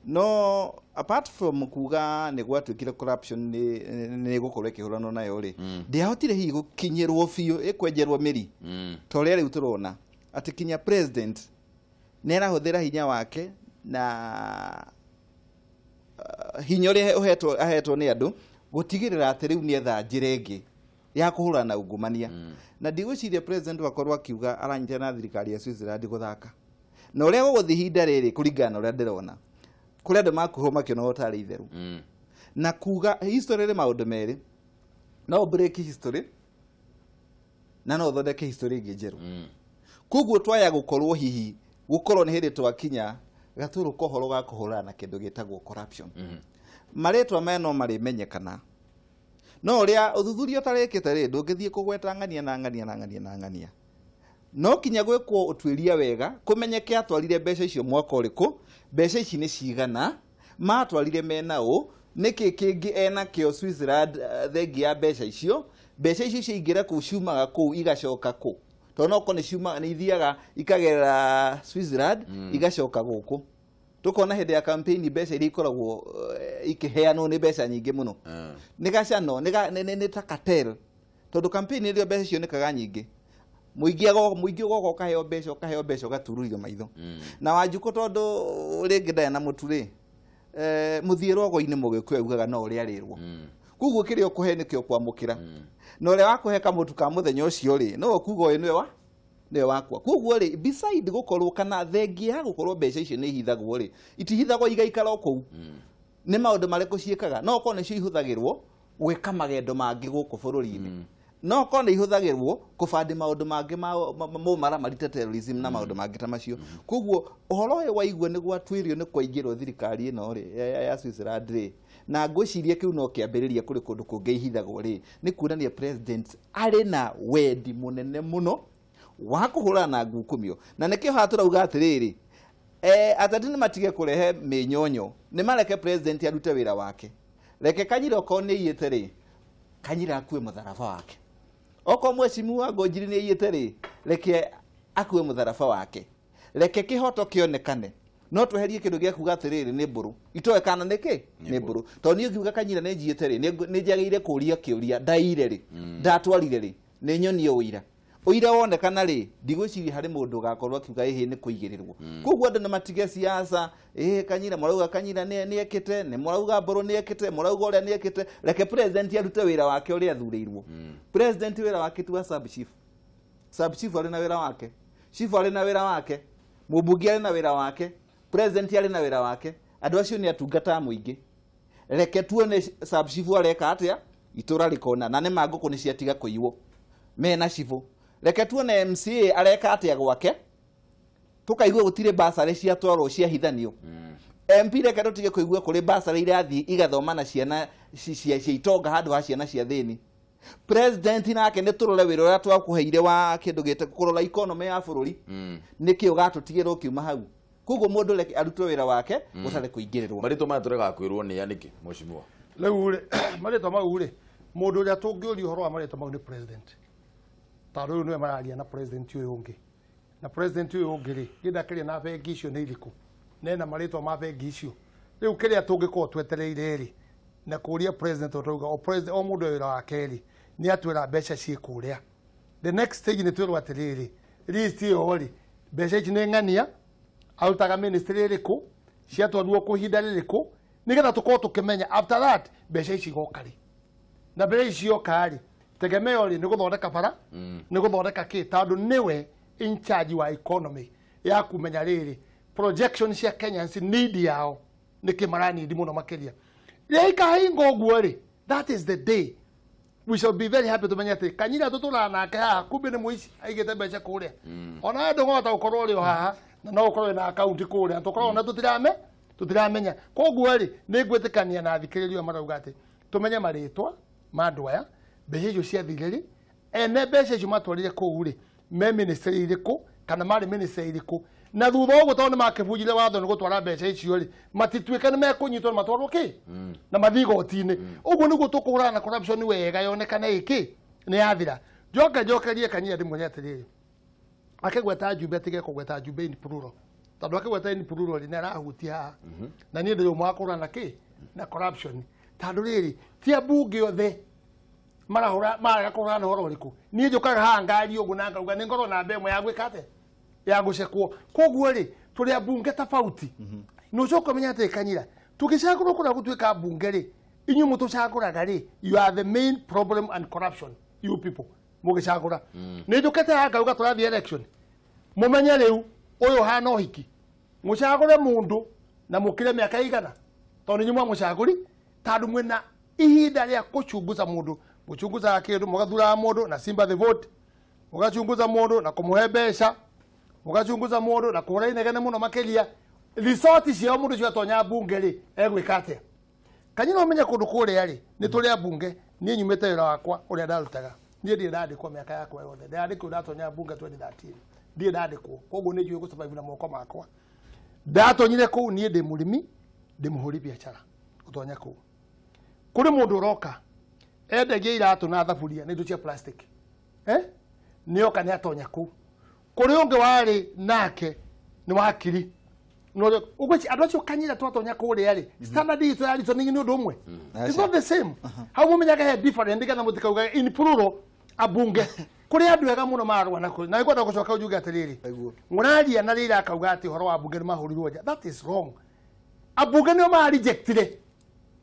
No apart from kuga nĩ gwatuĩkire corruption nĩ gũkorwo ĩkĩhũranwo nayo rĩ, ndĩahotire hihi gũkinyĩrwo biũ ĩkwenjerwo mĩri ta ũrĩa rĩu tũrona atĩ kinya president nĩ arahũthĩra hinya wake na hinya ũrĩa ahetwo nĩ andũ gũtigĩrĩra atĩ rĩu nĩetha njĩra ĩngĩ ya kũhũrana na ungumania. Na ndigwĩciria president wakorwo akiuga aranyitana na thirikari ya Switzerland gũthaka na ũrĩa gũgũthiĩ ihinda rĩrĩ kũringana na ũrĩa ndĩrona. Kũrĩ andũ makuhwo makĩona tarĩ itheru. Na kuga history rĩ maũndũ merĩ, no break history na no ũthondeke history ĩngĩ njerũ. Koguo twaya gũkorwo hihi gũkorwo nĩ hĩndĩ twakinya gatũrũ kohoro ga kũhũrana na kĩndũ gĩtagwo corruption. Marĩtwa maya no marĩmenyekana, no ũrĩa ũthuthuria ũtarĩkĩte rĩ, ndũngĩthiĩ kũgweta ng'ania na ng'ania na ng'ania na ng'ania. No kinya gwĩkwo ũtuĩria wega kũmenyeke atwarire mbeca icio mwaka ũrĩkũ, mbeca ici nĩ cigana, matwarire mena ũ, nĩkĩ kĩngĩ ena kĩo Switzerland thengi ya mbeca icio, mbeca icio ciaingĩra kũu ciumaga kũu igacoka kũ, tondũ no korwo nĩ ciumaga nĩ ithiaga ikagerera Switzerland igacoka gũkũ. Tukona hĩndĩ ya campaign mbeca iria ikoragwo ikĩheanwo nĩ mbeca nyingĩ mũno. Nĩ gacano, nĩ ta cartel, tondũ campaign nĩrĩo mbeca cionekaga nyingĩ. Mũingĩ ũgoka ũkaheo mbeca, ũkaheo mbeca ũgatururio maitho. Na Wanjikũ tondũ rĩngĩ ndarĩ na mũtu rĩ, mũthiĩ rogo-inĩ mũgĩkũyũ augaga no ũrĩa arĩrwo. Koguo kĩrĩa ũkũhe nĩkĩo ũkwamũkĩra. Na ũrĩa wakũhe kamũtu ka mũthenya ũcio rĩ, no ũkuga ũyũ nĩwe wa nĩwe wakwa. Koguo rĩ, beside gũkorwo kana thengia ya gũkorwo mbeca icio nĩ ihithagwo rĩ, itihithagwo igaikara o kũu. Nĩ maũndũ marĩkũ ciĩkaga? No okorwo nĩcio ihũthagĩrwo gwĩka magendo mangĩ gũkũ bũrũri-inĩ. No okorwo nĩ ihũthagĩrwo kũbandi maũndũ mangĩ ma mũmaramarite terrorism na maũndũ mangĩ ta macio. Koguo ũhoro ũyũ waigua nĩ gwatuĩrio nĩ kwaingĩrwo thirikari ĩno rĩ ya Switzerland rĩ, na ngwĩciria kĩu no kĩambĩrĩria kũrĩ kũndũ kũngĩ ihithagwo rĩ, nĩ kuonania president arĩ na wendi mũnene mũno wa kũhũrana na ngukumio. Na nĩkĩo haha tũrauga atĩrĩrĩ, ateti nĩ matige kũrehe mĩnyonyo, nĩ mareke president arute wĩra wake. Reke Kanyira okorwo nĩ aiyĩte rĩ, Kanyira akue mũtharaba wake. Okorwo mheshimiwa Ngonjiri nĩ aiyĩte rĩ, reke akue mũtharaba wake. Reke kĩhoto kĩonekane. No tweherie kĩndũ gĩa kuga atĩrĩrĩ nĩ mbũrũ. Itoe kana nĩ kĩ? Nĩ mbũrũ. Tondũ niĩ ngiuga Kanyira nĩ njiyĩte rĩ, nĩ njagĩrĩire kũũria kĩũria, ndaiyire rĩ, ndatwarire rĩ, nĩ nyonie ũira. Ũira wonekana rĩ, ndigwĩciria harĩ mũndũ ũgakorwo akiuga ĩhĩ nĩ kũigĩrĩrwo. Koguo andũ nĩ matige siasa, ĩhĩ Kanyira mũrauga Kanyira nĩ ekĩte, nĩ mũrauga mbũrũ nĩ ekĩte, mũrauga ũrĩa nĩ ekĩte. Reke president arute wĩra wake ũrĩa athurĩirwo. President wĩra wake ti wa sub chief. Sub chief arĩ na wĩra wake, chief arĩ na wĩra wake, mũmbunge arĩ na wĩra wake, president arĩ na wĩra wake. Andũ acio nĩ atungata a mũingĩ. Reke tuone sub chief areka atĩa, itũra rĩkona, na nĩ ma ngũkũ nĩ ciatiga kũiywo mena cibũ. Reke tuone MCA areka atĩa gwake, tukaigua gũtirĩ basarĩ ciatwarwo ciahithanio. MP reke tũtige kũigua kũrĩ basarĩ irathiĩ igathoma na ciana cia itonga handũ ha ciana cia thĩni. President nake nĩ tũrore wĩra ũrĩa twakũheire wa kĩndũ gĩte kũrora economy ya bũrũri, nĩkĩ ũgatũtigĩra ũkiuma hau. Koguo mũndũ reke arute wĩra wake gũtarĩ kũingĩrĩrwo. Marĩtwa maya tũregaga kwĩrwo nĩ ya nĩkĩ mheshimiwa? Rĩu rĩ, marĩtwa mau rĩ, mũndũ ũrĩa tũngĩũria ũhoro wa marĩtwa mau nĩ president. Tondũ ũyũ nĩwe mararia na president ũyũ ũngĩ. Na president ũyũ ũngĩ rĩ, gĩndakĩria na bengi icio nĩ irĩkũ? Nena marĩtwa ma bengi icio. Rĩu kĩrĩa tũngĩkorwo twetereire rĩ, na kũria president tũrauga o president o mũndũ wĩra wake rĩ, nĩ atwĩra mbeca ciĩ kũrĩa. The next stage nĩ twĩrwo atĩrĩrĩ, list ĩyo rĩ, mbeca ici nĩ ng'ania, arutaga ministry ĩrĩkũ, ciatwarirwo kũ ihinda rĩrĩkũ, nĩgetha tũkorwo tũkĩmenya after that mbeca ici igoka rĩ. Na mbeca ici cioka rĩ, tegemeo rĩ nĩ gũthondeka bara, nĩ gũthondeka kĩ, tondũ nĩwe in charge wa economy ya kumenya rĩrĩ projection cia Kenyans need yao nĩkĩ maranidi mũno makĩria. Rĩrĩa ikahinga ũguo rĩ, that is the day we shall be very happy tumenye atĩ Kanyira tũtũraga nake haha kumbe nĩ mũici aigĩte mbeca kũrĩa. Ona ndũng'ota gũkorwo ũrĩ o haha na no ũkorwo wĩna akaunti kũrĩa, tũkorwo ona tũtiramenya. Koguo rĩ, nĩ ngwĩtĩkania na athikĩrĩria marauga atĩ tũmenye marĩtwa ma andũ aya, mbeca icio ciathire rĩ, ene mbeca icio matwarire kũu rĩ, me ministry irĩkũ kana marĩ ministry irĩkũ, na thutha ũguo tondũ nĩ makĩbunjire watho nĩ gũtwara mbeca icio rĩ, matituĩke nĩ mekũnyitwo na matwarwo kĩ na mathiĩ igoti-inĩ. Ũguo nĩguo tũkũhũrana na corruption wega yonekane ĩkĩ nĩ yathira. Njoke njokerie Kanyira ndĩmwĩre atĩrĩrĩ, akĩgweta Njumbe atige kũgweta Njumbe in plural, tondũ akĩgweta in plural rĩ, nĩ arahutia haha. Na niĩ ndĩrĩ ũmwe wa kũhũrana na kĩ na corruption, tondũ rĩrĩ ti ambunge othe marahũra marega kũhũrana na ũhoro ũrĩkũ. Niĩ njũkaga haha ngari ũguo na ngauga nĩ ngorwo na mbe ĩmwe ya gwĩka atĩa, ya gũcekwo. Koguo rĩ, tũrĩ ambunge tofauti. Na ũcoke ũmenye atĩ Kanyira, tũgĩcagũrwo kũrĩa gũtuĩka mbunge rĩ, inyuĩ mũtũcagũraga rĩ, you are the main problem and corruption, you people mũgĩcagũra. Nĩ njũkĩte haha ngauga tũrathiĩ election, mũmenye rĩu ũyũ hana ũhiki, mũcagũre mũndũ Na mukire miaka igana tondu nyuma mucaguri tondu mwina ihinda ria kuchunguza mundu muchunguza kindu mugathura mundu na simba the vote mugachunguza mundu na kumuhe mbeca mugachunguza mundu na kuhura inegene muno makiria risoti cia mundu ciatonya bunge ri egwika atia kanyina umenye kundu kuria ri ni turi bunge ni nyumite wira wakwa uria ndarutaga nie ndirĩ ndandĩkwo mĩaka yakwa yothe ndandĩkwo ndatonya bunge 2013 ndirĩ ndandĩkwo koguo nĩ njũĩ gũsurvive na moko makwa ndatonyire kũu niĩ ndĩ mũrĩmi ndĩ mũhũri biacara gũtonya kũu kũrĩ mũndũ ũroka endagia iratũ na thaburia na indo cia plastic nĩoka nĩ atonya kũu kũrĩ ũngĩ warĩ nake nĩ wakiri andũ acio kanyira twatonya kũrĩa rĩ standard itũ ya reasoning nĩ ũndũ ũmwe. It's not the same. Hau mũmenyaga he different nĩgetha mũtikauga in plural abunge kũrĩ andũ ega mũno marũa na kũrĩ na ngwenda gũcoka njuge atĩrĩrĩ mũraria na rĩrĩa akauga atĩ ũhoro wa bunge nĩ mahũrirwo nja. That is wrong. Abunge nĩo ma rejectire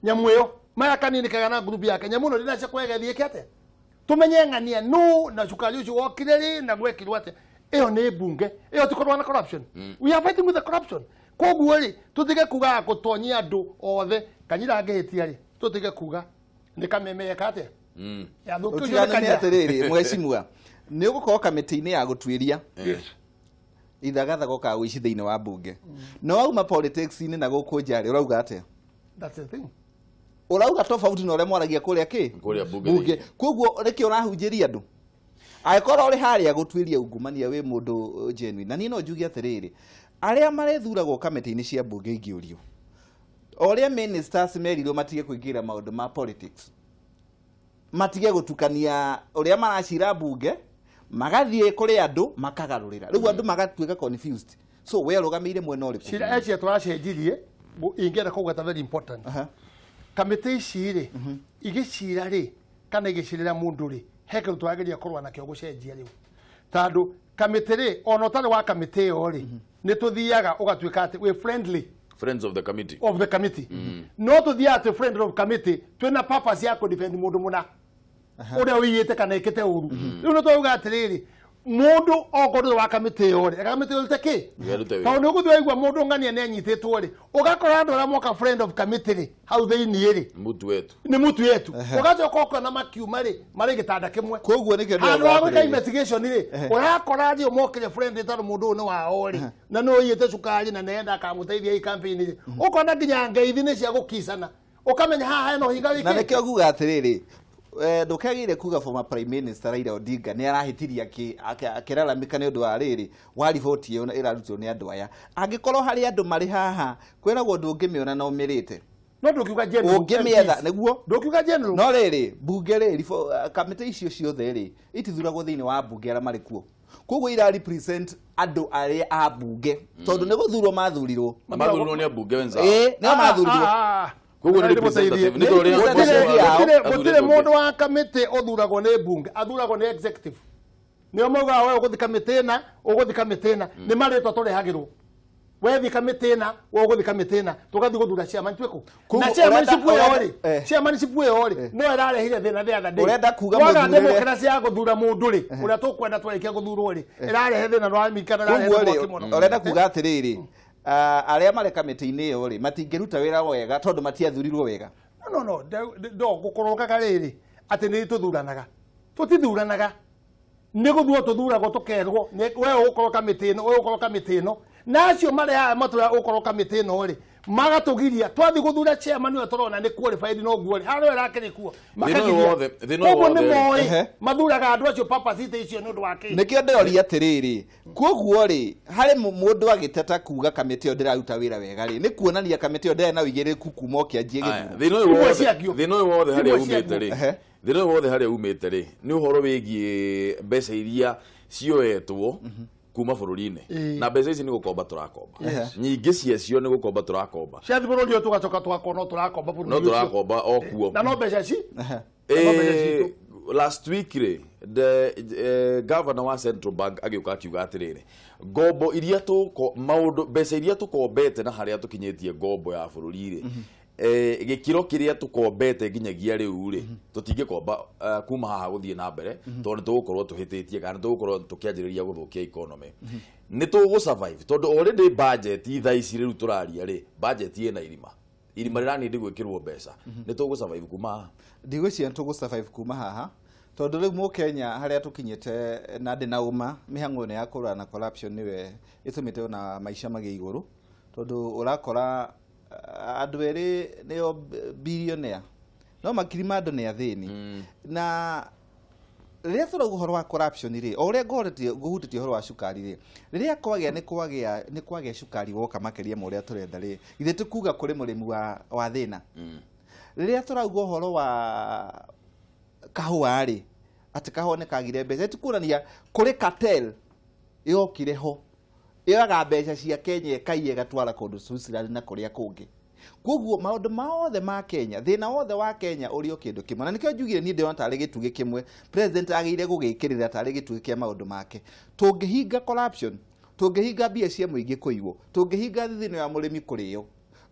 nyamũ ĩyo maya kanini kega na group yake nyamũ ĩno ndĩnacia kwega ĩthiĩ atĩa tumenye ng'ania nũ na cukari ũcio wokire rĩ na gwekirwo atĩa. Ĩyo nĩ bunge ĩyo ti kũrũa na corruption. We are fighting with the corruption. Koguo rĩ tutige kuga gũtonyia andũ othe kanyira angĩhĩtia rĩ tutige kuga nĩ kameme eka atĩa ũtigane atĩrĩrĩ mheshimiwa nĩ ũgũkorwo kamĩtĩ-inĩ ya gũtuĩria ithagathago ka ũici thĩinĩ wa bunge no wauma politics-inĩ na gũkũ nja rĩ ũrauga atĩa? That's the thing. Ũrauga tofauti na ũrĩa mwaragia kũrĩa kĩ bunge koguo nĩkĩo ũrahunjĩria andũ angĩkorwo ũrĩ harĩa gũtuĩria ungumania wĩ mũndũ genuine. Na niĩ no njuge atĩrĩrĩ arĩa marethuragwo kamĩtĩ-inĩ cia bunge ingĩũrio o ũrĩa ministers merirwo matige kũingĩra maũndũ ma politics matige gũtukania ũrĩa maracira bunge magathiĩ kũrĩ andũ makagarũrĩra rĩu andũ magatuĩka confused. So we ũrũgamĩire mwena ũrĩkũ? Cira eci tũracenjirie ingĩenda kũgweta very important kamĩtĩ ici rĩ igĩcira rĩ kana igĩcirĩra mũndũ rĩ he kĩndũ tũrageria kũrũa nakĩo gũcenjia rĩu tondũ kamĩtĩ rĩ ona ũtarĩ wa kamĩtĩ ĩyo rĩ nĩ tũthiaga ũgatuĩka atĩ wĩ friendly friends of the committee of the committee. No tũthiaga atĩ friend of committee twĩna purpose ya kũ-defend mũndũ mũna ũrĩa ũiyĩte kana ĩkĩte ũru. Rĩu nĩ twauga atĩrĩrĩ mũndũ okorwo ndũrĩ wa kamĩtĩ ĩyo rĩ kamĩtĩ ĩyo ĩrute kĩ tondũ nĩ ũgũthiĩ waigua mũndũ ng'ania nĩ anyitĩtwo rĩ ũgakora andũ arĩa moka friend of committee rĩ hau thĩinĩ rĩ mutu wetu nĩ mutu wetu ũgacoka ũkona makiuma rĩ marĩ gĩtanda kĩmwe koguo nĩkĩo handũ ha gwĩka investigation rĩ ũrakora rĩ mokire friend tondũ mũndũ ũyũ nĩ wao rĩ na nĩ ũiyĩte cukari na nĩenda akamũteithia i campaign rĩ ũkona nginya ngeithi nĩ cia gũkicana ũkamenya haha hena ũhinga wĩkĩte. Na nĩkĩo nguga atĩrĩrĩ ndũkagĩire kuga former prime minister Raila Odinga nĩ arahĩtirie akĩraramĩka nĩ ũndũ wa rĩrĩ wa riboti ĩyo ĩrarutwo nĩ andũ aya angĩkorwo harĩ andũ marĩ haha kwĩragwo ndũngĩmĩona na ũmĩrĩte no ndũkiuga general ũngĩmĩetha nĩguo ndũkiuga general no rĩrĩ bunge rĩ kamĩtĩ icio ciothe rĩ itithuragwo thĩinĩ wa bunge arĩa marĩ kuo koguo ira represent andũ arĩa a bunge tondũ nĩ gũthurwo mathurirwo mathurirwo nĩ ambunge wenzao nĩo mathurirwo koguo nĩ representative nĩ tondũ gũtirĩ mũndũ wa kamĩtĩ ũthuragwo nĩ bunge athuragwo nĩ executive nĩo maugaga we ũgũthiĩ kamĩtĩ ĩna ũgũthiĩ kamĩtĩ ĩna nĩ marĩtwa tũrehagĩrwo wethiĩ kamĩtĩ ĩna we ũgũthiĩ kamĩtĩ ĩna tũgathiĩ gũthura chairman twĩkũ na chairmanship ĩyo rĩ chairmanship ĩyo rĩ no ĩrarehire thĩna the other day ũrenda kuga mũthurĩre democracy ya gũthura mũndũ rĩ ũrĩa tũkwenda twarĩkia gũthurwo rĩ ĩrarehe thĩna ndũramikana ĩrarehe mwaki mũno. Ũrenda kuga atĩrĩrĩ arĩa marĩ kamĩtĩ-inĩ ĩyo rĩ matingĩruta wĩra wega tondũ matiathurirwo wega. No no no gũkũrũkaga rĩrĩ atĩ nĩ tũthuranaga tũtithuranaga nĩ gũthurwo tũthuragwo tũkerwo we ũgũkorwo kamĩtĩ ĩno we ũgũkorwo kamĩtĩ ĩno na acio marĩ haha matũra ũgũkorwo kamĩtĩ ĩno rĩ magatũgiria twathiĩ gũthura chairman ũrĩa tũrona nĩ qualified no guo rĩ harĩa ĩrakĩrĩ kuo makagiria koguo nĩ moĩ mathuraga andũ acio purpose icio nĩ ũndũ wa kĩ nĩkĩo ndĩroria atĩrĩrĩ koguo rĩ harĩ mũndũ agĩteta kuga kamĩtĩ ĩyo ndĩraruta wĩra wega rĩ nĩ kuonania kamĩtĩ ĩyo ndĩrĩ na ũigĩrĩrĩku kuma ũkĩanjie gĩthurano. Thĩna ũyũ wothe harĩa umĩte rĩ thĩna ũyũ wothe harĩa umĩte rĩ nĩ ũhoro wĩgiĩ mbeca iria cioetwo kuma bũrũri-inĩ na mbeca ici nĩ gũkomba tũrakomba nyingĩ ciacio nĩ gũkomba tũrakomba ciathi bũrũri ũyũ tũgacoka tũgakorwo no tũrakomba bũrũri no tũrakomba o kuo na no mbeca ci last week rĩ the governor wa Central Bank agĩũka akiuga atĩrĩrĩ ngombo iria tũko maũndũ mbeca iria tũkombete na harĩa tũkinyĩtie ngombo ya bũrũri rĩ Gĩkĩro kĩrĩa tũkombete nginyagia rĩu rĩ tũtingĩkomba kuma haha gũthiĩ na mbere tondũ nĩtũgũkorwo tũhĩtĩtie kana nĩtũgũkorwo tũkĩanjĩrĩria gũthũkia economy. Nĩ tũgũ survive tondũ already budget thaa ici rĩu tũraria rĩ budget ĩna irima irima rĩranindi gwĩkĩrwo mbeca nĩ tũgũ survive kuma haha. Ndigwĩciria nĩ tũgũ survive kuma haha tondũ rĩu mũkenya harĩa tũkinyĩte na ndĩ na ũma mĩhang'o ĩno ya kũrũa na corruption nĩwe ĩtũmĩte ona maica magĩe igũrũ tondũ ũrakora andũ erĩ nĩo billionaire no makiri ma andũ nĩ athĩni. Na rĩrĩa tũrauga ũhoro wa corruption rĩ o ũrĩa ngũhutĩtie ũhoro wa cukari rĩ rĩrĩa kwagĩa nĩ kwagĩa cukari woka makĩria ma ũrĩa tũrenda rĩ ithe tũkuga kũrĩ mũrĩmi wa thĩna. Rĩrĩa tũrauga ũhoro wa kahũa rĩ atĩ kahũa nĩ kagire mbeca tikuonania kũrĩ cartel yokire ho yoyaga mbeca cia Kenya ĩkaiya ĩgatwara kũndũ Switzerland na kũrĩa kũngĩ. Koguo maũndũ mothe ma Kenya thĩna wothe wa Kenya ũrĩ o kĩndũ kĩmwe na nĩkĩo njugire niĩ ndĩrona tarĩ gĩtugĩ kĩmwe president agĩrĩire gũgĩkĩrĩra tarĩ gĩtugĩ kĩa maũndũ make. Tũngĩhinga corruption tũngĩhinga mbia cia mũingĩ kũiywo tũngĩhinga thithino ya mũrĩmi kũrĩo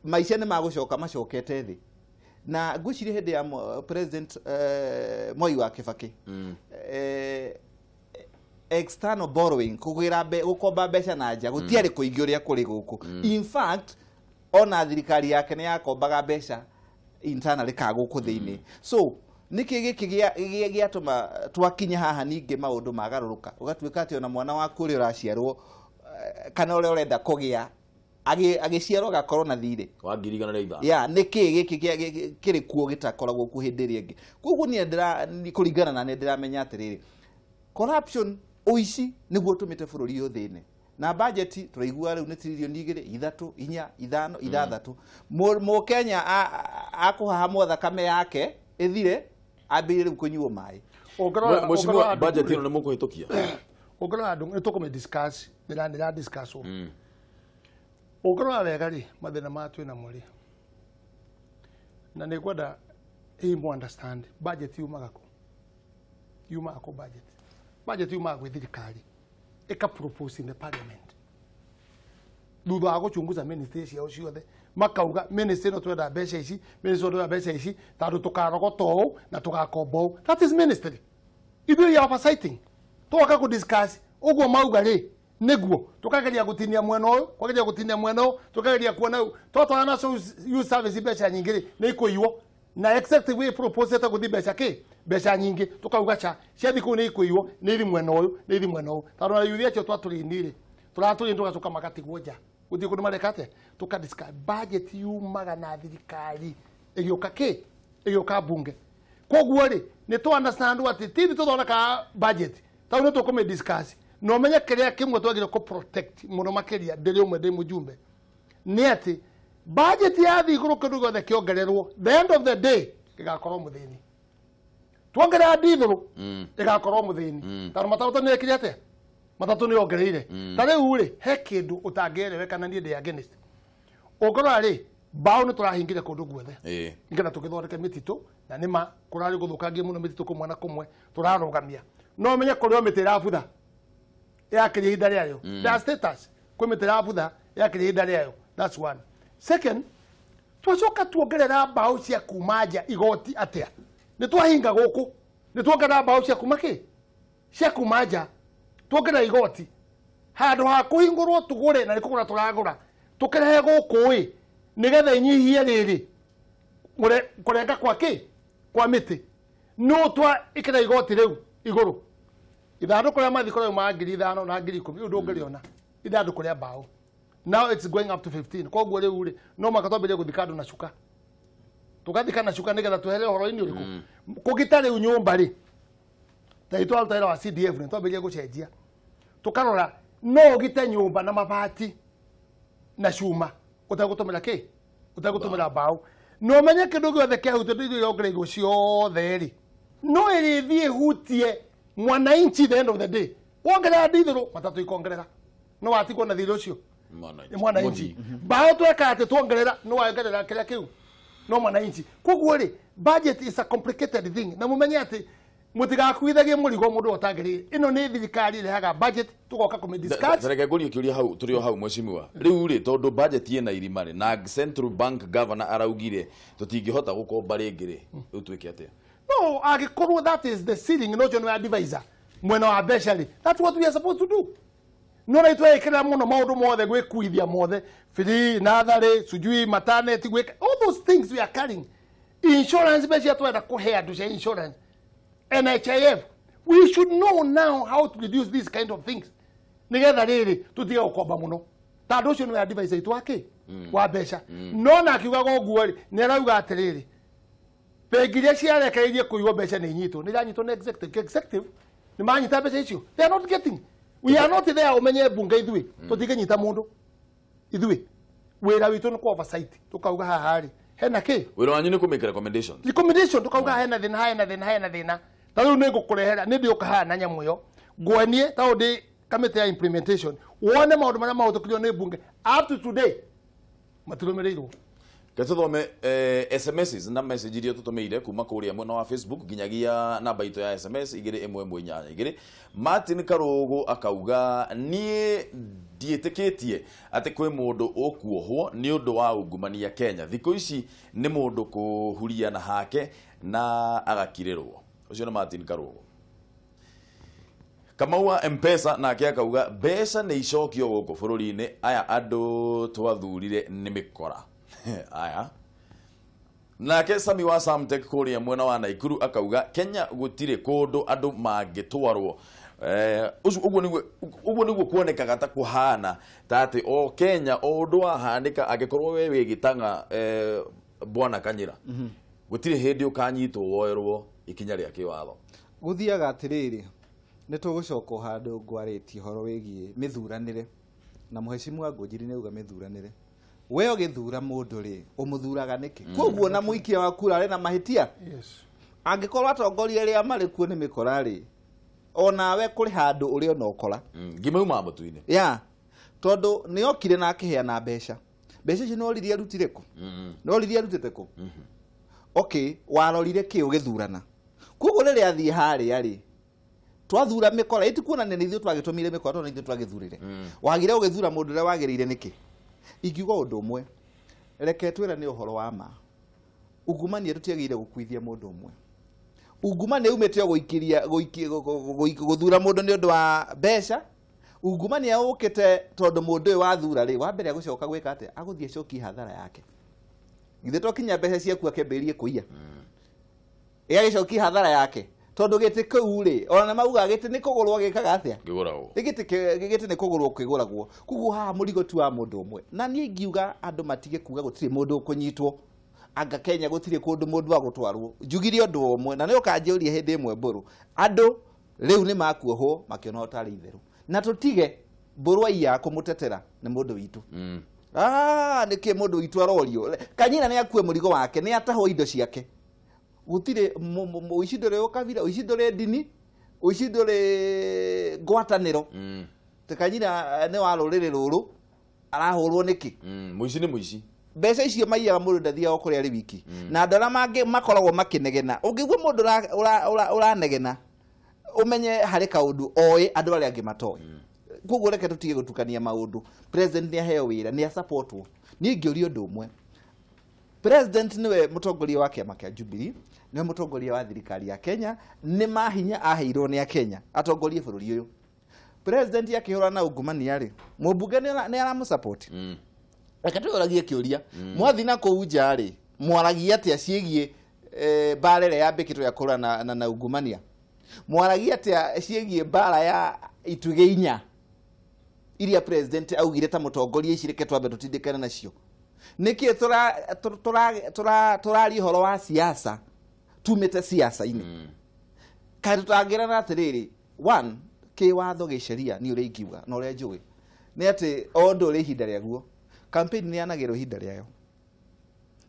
maica nĩ magũcoka macokete thĩ. Na ngwĩciria hĩndĩ ya president Moi wa Kibaki external borrowing kugwira gukomba mbeca na nja gutiarĩ kũingĩ ũrĩa kũrĩ gũkũ. In fact ona thirikari yake nĩ yakombaga mbeca internally ka gũkũ thĩinĩ. So nĩkĩ gĩkĩ gĩatũma twakinya haha ningĩ maũndũ magarũrũka ũgatuĩka atĩ ona mwana waku ũrĩa ũraciarwo kana ũrĩa ũrenda kũgĩa agĩciarwo agakorwo na thirĩ wa 1,500. Ya nĩkĩ gĩkĩ kĩrĩ kuo gĩtakoragwo kuo hĩndĩ ĩrĩa ĩngĩ. Koguo niĩ kũringana na nĩ ndĩramenya atĩrĩrĩ corruption ũici nĩguo ũtũmĩte bũrũri ũyũ thĩne. Na budget tũraigua rĩu nĩ tririoni 2 3 4 5 6. Mũkenya akũhahamwo thakame yake ĩthire ambĩrĩrie rĩu kũnyuo maĩ. Mheshimiwa, budget ĩno nĩ mũkũhĩtũkia? Ũngĩrora andũ nĩ tũkũmĩ discuss nĩ discuss ũngĩrora wega rĩ mathĩna maya twĩ namo rĩ na nĩ ngwenda mu understand budget yumaga kũ yumaga kũ budget yumaga gwĩ thirikari ĩka propose in the parliament thutha wa gũchunguza ministry ciao ciothe makauga ministry ĩno twenda mbeca ici ministry ĩno twenda mbeca ici tondũ tũkarogota ũũ na tũgakomba ũũ. That is ministry. Ithuĩ ya oversighting tũgoka kũ discuss ũguo mauga rĩ nĩguo tũkageria gũtinia mwena ũyũ kwageria gũtinia mwena ũyũ tũkageria kuona twatwara National Youth Service mbeca nyingĩ rĩ nĩ ikũiywo na executive we propose gũthiĩ mbeca kĩ mbeca nyingĩ tũkauga cha ciathi kũu nĩ ikũiywo nĩ ithi mwena ũyũ nĩ ithi mwena ũyũ tondũ na yuthi acio twatũrĩni rĩ tũratũrĩni tũgacoka magatigwo nja gũthiĩ kũndũ mareka atĩa tũka discuss budget yumaga na thirikari ĩgĩũka kĩ ĩgĩũka bunge. Koguo rĩ nĩ tũ understand atĩ ti ithuĩ tũthondekaga budget tondũ nĩ tũkũmĩ discuss no menye kĩrĩa kĩmwe twagĩrĩirwo kũ protect mũno makĩria ndĩrĩ ũmwe ndĩ mũjumbe nĩ atĩ budget yathiĩ igũrũ kĩndũ gĩothe kĩongererwo the end of the day gĩgakorwo mũthĩni. Tuongerera ndithũrũ ĩgakorwo mũthĩni tondũ matatũ nĩ ĩkire atĩa matatũ nĩ ongereire. Ta rĩu rĩ he kĩndũ ũtangĩereweka na niĩ ndĩ against. Ũngĩrora rĩ mbaũ nĩ tũrahingire kũndũ guothe nĩgetha tũgĩthondeke mĩtitũ na nĩma kũrarĩ gũthũkangie mũno mĩtitũ kũmwe na kũmwe tũrarũgamia no menye kũrĩ o mĩtĩ ĩrabutha yakĩria ihinda rĩayo. There status kwĩ mĩtĩ ĩrabutha yakĩria ihinda rĩayo. That's one. Second, twacoka tuongerera mbaũ cia kuma nja igoti atĩa nĩ twahinga gũkũ nĩ tuongerera mbaũ cia kuma kĩ cia kuma nja tuongerera igoti handũ ha kũhingũrwo tũgũre na nĩ kũgũra tũragũra tũkĩrehe gũkũ ĩ nĩgetha inyihie rĩrĩ kũrenga kwa kĩ kwa mĩtĩ no twa ĩkĩra igoti rĩu igũrũ ithandũkũ rĩa mathiko rĩu ma 5,000 na 10,000 rĩu ndũngĩrĩona ithandũkũ rĩa mbaũ now it's going up to 15. Koguo rĩu rĩ no mũhaka twambĩrĩrie gũthika andũ na cuka tũgathika na cuka nĩgetha twehere ũhoro-inĩ ũrĩkũ kũgita rĩu nyũmba rĩ ta itũ twaruta wĩra wa CDF nĩ twambĩrĩrie gũcenjia tũkarora no ũgite nyũmba na mabati na cuma ũtegũtũmĩra kĩ ũtegũtũmĩra mbaũ no ũmenye kĩndũ gĩothe kĩahutĩtio indo iria ongereirwo ciothe rĩ no ĩrĩthiĩ ĩhutie mwananchi the end of the day. Wongerera ndithũrũ matatũ ikongerera no watigwo na thirĩ ũcio mwananchi mbaũ tweka atĩ tuongerera no wongerera kĩrĩa kĩu no mwananchi. Koguo rĩ budget is a complicated thing na mũmenye atĩ Mutigakuithagie murigo mundu utangirire. Ino ni thirikari irehaga budget tugoka kumidiscuss. Reke ngurie kiuria hau turi o hau mheshimiwa. Riu ri tondu budget ina irima ri na Central Bank governor araugire tutingihota gukomba ringi ri. Riu twike atia? No, angikorwo that is the ceiling no jono advisor. Mwena wa mbeca ri. That's what we are supposed to do. No na itwekera muno maundu mothe gwikuithia mothe free nathari sujui maternity gwika all those things we are carrying. Insurance mbeca twenda kuhe andu cia insurance. NHIF. We should know now how to reduce these kind of things. Nigetha riri tutiga gukomba muno. Tondu ucio ni advice itu ake wa mbeca. No na akiugaga uguo ri ni arauga atiriri. Bengi iria ciarekereirie kuiywo mbeca ni inyitwo. Ni iranyitwo ni executive. Executive ni manyita mbeca icio. They are not getting. We are not there umenye bunge ithui. Tutinginyita mundu. Ithui. Wira witu ni ku oversight. Tukauga haha ri. Hena ki? Wira wanyu ni ku make recommendations. Recommendation tukauga hena thina hena thina hena thina. Ta riu ningukurehera ni ndiuka haha na nyamu iyo ngwenie ta ndi committee ya implementation wone maundu maria mahutũkirio ni bunge up to today matirumirirwo. Gatuthome SMSs na message iria tutumiire kuma kuria mwena wa Facebook nginyagia namba itu ya SMS 2182. Martin Karugu akauga nie ndiitikitie ati kwi mundu ukuohwo ni undu wa ungumania Kenya thiku ici ni mundu kuhuria na hake na agakirirwo. Ucio ni Martin Karugu. Kamau wa M-Pesa nake akauga mbeca ni icokio guku bururi-ini aya andu twathurire ni mikora. Aya. Nake Sami wa Samtech kuria mwena wa Naikuru akauga Kenya gutire kundu andu mangitwarwo. Uguo niguo kuonekaga ta kuhana ta ati o Kenya o undu wahanika angikorwo we wi gitanga bwana Kanyira. Gutire hindi ukanyitwo woerwo ikinya ria kiwatho. Guthiaga atiriri ni tugucoka handu ngwaritie horo wigie mithuranire na muheshimiwa Ngũnjiri ni auga mithuranire. We ũgĩthura mũndũ rĩ ũmũthuraga nĩkĩ? Koguo na mũikia wa kura arĩ na mahĩtia. Yes. Angĩkorwo atongoria arĩa marĩ kuo nĩ mĩkora rĩ onawe kũrĩ handũ ũrĩ ona ũkora. Ngima yuma mũtu-inĩ. Yeah. Tondũ nĩ okire na akĩheana mbeca. Mbeca icio nĩ arutire kũ? Nĩ arutĩte kũ? Okay, warorire kĩ ũgĩthurana? Koguo rĩrĩa athiĩ harĩa rĩ twathura mĩkora ĩtikuonania nĩ ithuĩ twagĩtũmire mĩkora tondũ nĩ ithuĩ twagĩthurire. Wagire ũgĩthura mũndũ ũrĩa wagĩrĩire nĩkĩ? Ingiuga ũndũ ũmwe reke twĩra nĩ ũhoro wa ma ungumania tũtiagĩrĩire gũkuithia mũndũ ũmwe. Ungumania umĩte o gũikĩria gũthura mũndũ nĩ ũndũ wa mbeca. Ungumania ũkĩte tondũ mũndũ ũyũ wathura rĩ wa mbere agũcoka gwĩka atĩa? Agũthiĩ acokie hathara yake. Githĩ to kinya mbeca ciaku akĩambĩrĩrie kũiya ĩgagĩcokia hathara yake tondũ gĩtĩ kĩu rĩ ona mauga gĩtĩ nĩ kũgũrwo gĩkaga atĩa? Kĩgũragwo. Gĩtĩ nĩ kũgũrwo kĩgũragwo. Koguo haha mũrigo ti wa mũndũ ũmwe. Na niĩ ingiuga andũ matige kuga gũtirĩ mũndũ ũkũnyitwo. Anga Kenya gũtirĩ kũndũ mũndũ agũtwarwo. Njugire ũndũ ũmwe na nĩ ũkanjũria hĩndĩ ĩmwe Mbũrũ. Andũ rĩu nĩ makuohwo makĩona ũtarĩ itherũ. Na tũtige Mbũrũ aiya kũmũtetera nĩ mũndũ witũ. Nĩkĩ mũndũ witũ arorio? Kanyira nĩ akue mũrigo wake, nĩ atahwo indo ciake. Gutire ũici ndũrĩ ũkabira, ũici ndũrĩ ndini, ũici ndũrĩ ngwatanĩro. Te Kanyira nĩ wa rũrĩrĩ rũrũ arahũrwo nĩkĩ? Mũici nĩ mũici. Mbeca icio maiyaga mũndũ ndathiaga kũrĩa arĩ wiki. Na andũ arĩa mangĩ makoragwo makĩnegena. Ũngĩigua mũndũ ũranegena ũmenye harĩ kaũndũ oĩ andũ arĩa angĩ matoĩ. Koguo reke tũtige gũtukania maũndũ. President nĩ aheo wĩra, nĩ asupportwo. Niĩ ingĩũria ũndũ ũmwe. President niwe mũtongoria wa kĩama kĩa Jubilee, niwe mũtongoria wa thirikari ya Kenya, nĩ mahinya aheirwo nĩ Akenya atongorie bũrũri ũyũ. President akĩhũrana na ungumania rĩ, mũmbunge nĩ aramũsupport. Reke tũragie kĩũria, mwathiĩ na kũu nja rĩ, mwaragia atĩa ciĩgiĩ mbara ĩrĩa yambĩkĩtwo ya kũhũrana na ungumania? Mwaragia atĩa ciĩgiĩ mbara ya itugĩ inya iria president augire ta mũtongoria ici reke twambe tũtindĩkane nacio? Nĩkĩ tũraria ũhoro wa siasa tumĩte siasa-inĩ? Kaĩ tũtangĩrana atĩrĩrĩ, one kĩwatho gĩsheria nĩ ũrĩa ingiuga na ũrĩa njũĩ nĩ atĩ o ũndũ ũrĩ ihinda rĩaguo. Campaign nĩ yanagĩrwo ihinda rĩayo.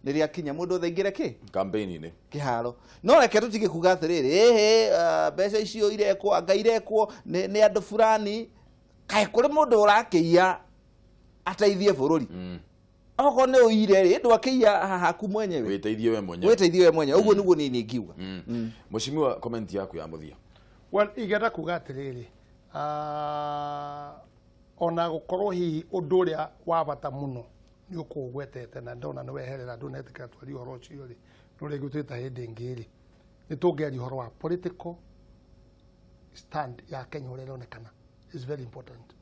Rĩrĩa kinya mũndũ othe aingĩre kĩ? Campaign-inĩ. Kĩharo. No reke tũtige kuga atĩrĩrĩ, ĩhĩ mbeca icio irekwo anga irekwo nĩ andũ fulani. Kaĩ kũrĩ mũndũ ũrakĩiya ateithie bũrũri? Okorwo nĩ ũire rĩ ndwakĩiya haku mwenyewe. Wĩteithie we mwenyewe. Wĩteithie we mwenyewe. Ũguo nĩguo niĩ ingiuga. Mheshimiwa, comment yaku ya mũthia. Well, ingĩenda kuga atĩrĩrĩ, ona gũkorwo hihi ũndũ ũrĩa wa bata mũno nĩ ũkũgwetete na ndona nĩ weherera ndũnetĩkĩra twarie ũhoro ũcio rĩ, no rĩngĩ twĩta hĩndĩ ĩngĩ rĩ, nĩ tũngĩaria ũhoro wa political stand ya Kenya ũrĩa ĩronekana is very important.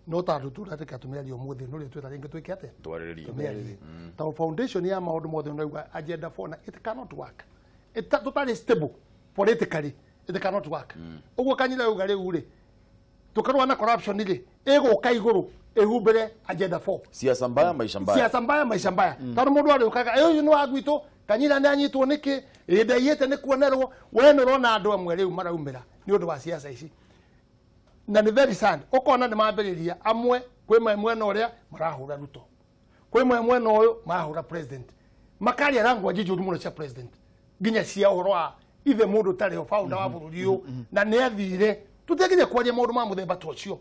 No tondũ tũretĩkĩra tũmĩarie ũmũthĩ, no rĩu twĩta rĩngĩ twĩke atĩa? Twarĩrĩrie. Tondũ foundation ya maũndũ mothe nĩrauga agenda 4 na it cannot work. Tũtarĩ stable politically, it cannot work. Ũguo Kanyira auga rĩu rĩ, tũkarũa na corruption rĩ, ĩgũka igũrũ ĩhumbĩre agenda 4. Siasa mbaya maisha mbaya. Siasa mbaya maisha mbaya. Tondũ mũndũ arĩũkaga, ũyũ nĩ wa gwitũ, Kanyira nĩ anyitwo nĩkĩ, ĩ ndaiyĩte nĩ kuonerwo, we nĩ ũrona andũ amwe rĩu maraumĩra nĩ ũndũ wa siasa ici. Na nĩ very sad, ũkona nĩ mambĩrĩria amwe kwĩ mwena ũrĩa marahũra Ruto, kwĩ mwena ũyũ marahũra president, makaria language njũru mũno cia president, nginya cia ũhoro wa ithe mũndũ ũtarĩ ho founder wa bũrũri ũyũ, na nĩ athire. Tũtiagĩrĩire kwaria maũndũ ma mũthemba ta ũcio.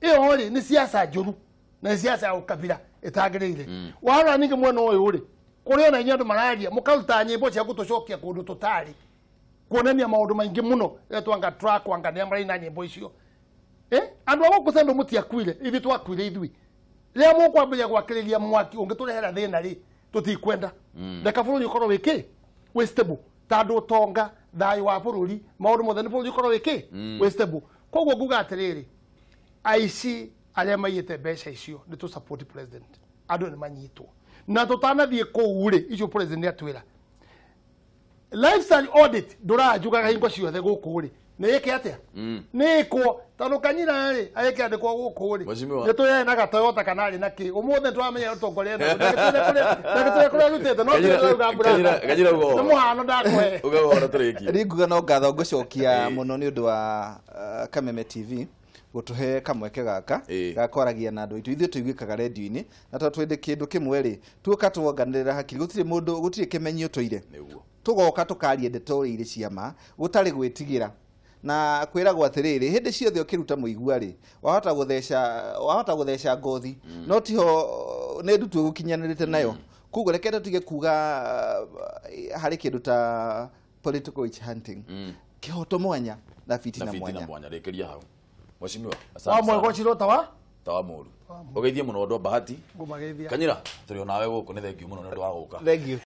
Ĩyo rĩ nĩ siasa njũru na nĩ siasa ya ũkabira ĩtagĩrĩire. Warora ningĩ mwena ũyũ rĩ, kũrĩ ona inyuĩ andũ mararia mũkaruta nyĩmbo cia gũtũcokia kũndũ tũtarĩ, kuonania maũndũ maingĩ mũno rĩrĩa twanga tũrakwanga nĩa maraina nyĩmbo icio. Andũ a gũkũ Sendo mũtiakuire, ithuĩ twakuire ithuĩ. Rĩrĩa mũkwambĩrĩria gwakĩrĩria mwaki ũngĩtũrehera thĩna rĩ, tũtikwenda. Reka bũrũri ũkorwo wĩ kĩ? Wĩ stable. Tondũ ũtonga, thayũ wa bũrũri, maũndũ mothe nĩ bũrũri ũkorwo wĩ kĩ? Wĩ stable. Koguo nguga atĩrĩrĩ, aici arĩa maiyĩte mbeca icio nĩ tũ support president. Andũ nĩ manyitwo. Na tũtanathiĩ kũu rĩ, icio president nĩ atwĩra. Lifestyle audit ndũranjugaga hingo ciothe gũkũ rĩ. Nĩ ĩke atĩa? Nĩ ĩkwo tondũ Kanyira rĩ agĩkĩandĩkwo gũkũ rĩ, nĩ tũyenaga Toyota kana arĩ na kĩ. Ũmũthĩ tũramenya ũtongoria na ndagĩtũre kũrĩa arutĩte, no tũrauga mbura. Nĩ mũhano ndakũhe. Uga ũhoro tũrĩkie. Niĩ nguga no ngatho ngũcokia mũno nĩ ũndũ wa Kameme TV gũtũhe kamweke gaka ga kwaragia na andũ aitũ. Ithuĩ tũiguĩkaga redio-inĩ na tondũ twende kĩndũ kĩmwe rĩ, tuoka tuonganĩrĩra hakiri, gũtirĩ mũndũ, gũtirĩ kĩmenyio tũire. Tũgoka tũkaria ndeto irĩ cia ma, gũtarĩ gwĩtigĩra. Na kwĩragwo atĩrĩrĩ, hĩndĩ ciothe ũkĩruta mũigua rĩ, wahota gũtheca ngothi, no tiho nĩ ndutu gũkinyanĩrĩte nayo. Koguo reke tũtige kuga harĩ kĩndũ ta political witch hunting. Kĩhoto mwanya na fitina mwanya. Rĩkĩria hau. Mheshimiwa, asante. Wa mwegocirwo tawa? Tawa mũru. Ũgeithie mũno ũndũ wa Bahati. Ngũmageithia. Kanyira, tũrĩ onawe gũkũ, nĩ thengiũ mũno nĩ ũndũ wa gũka. Thank you.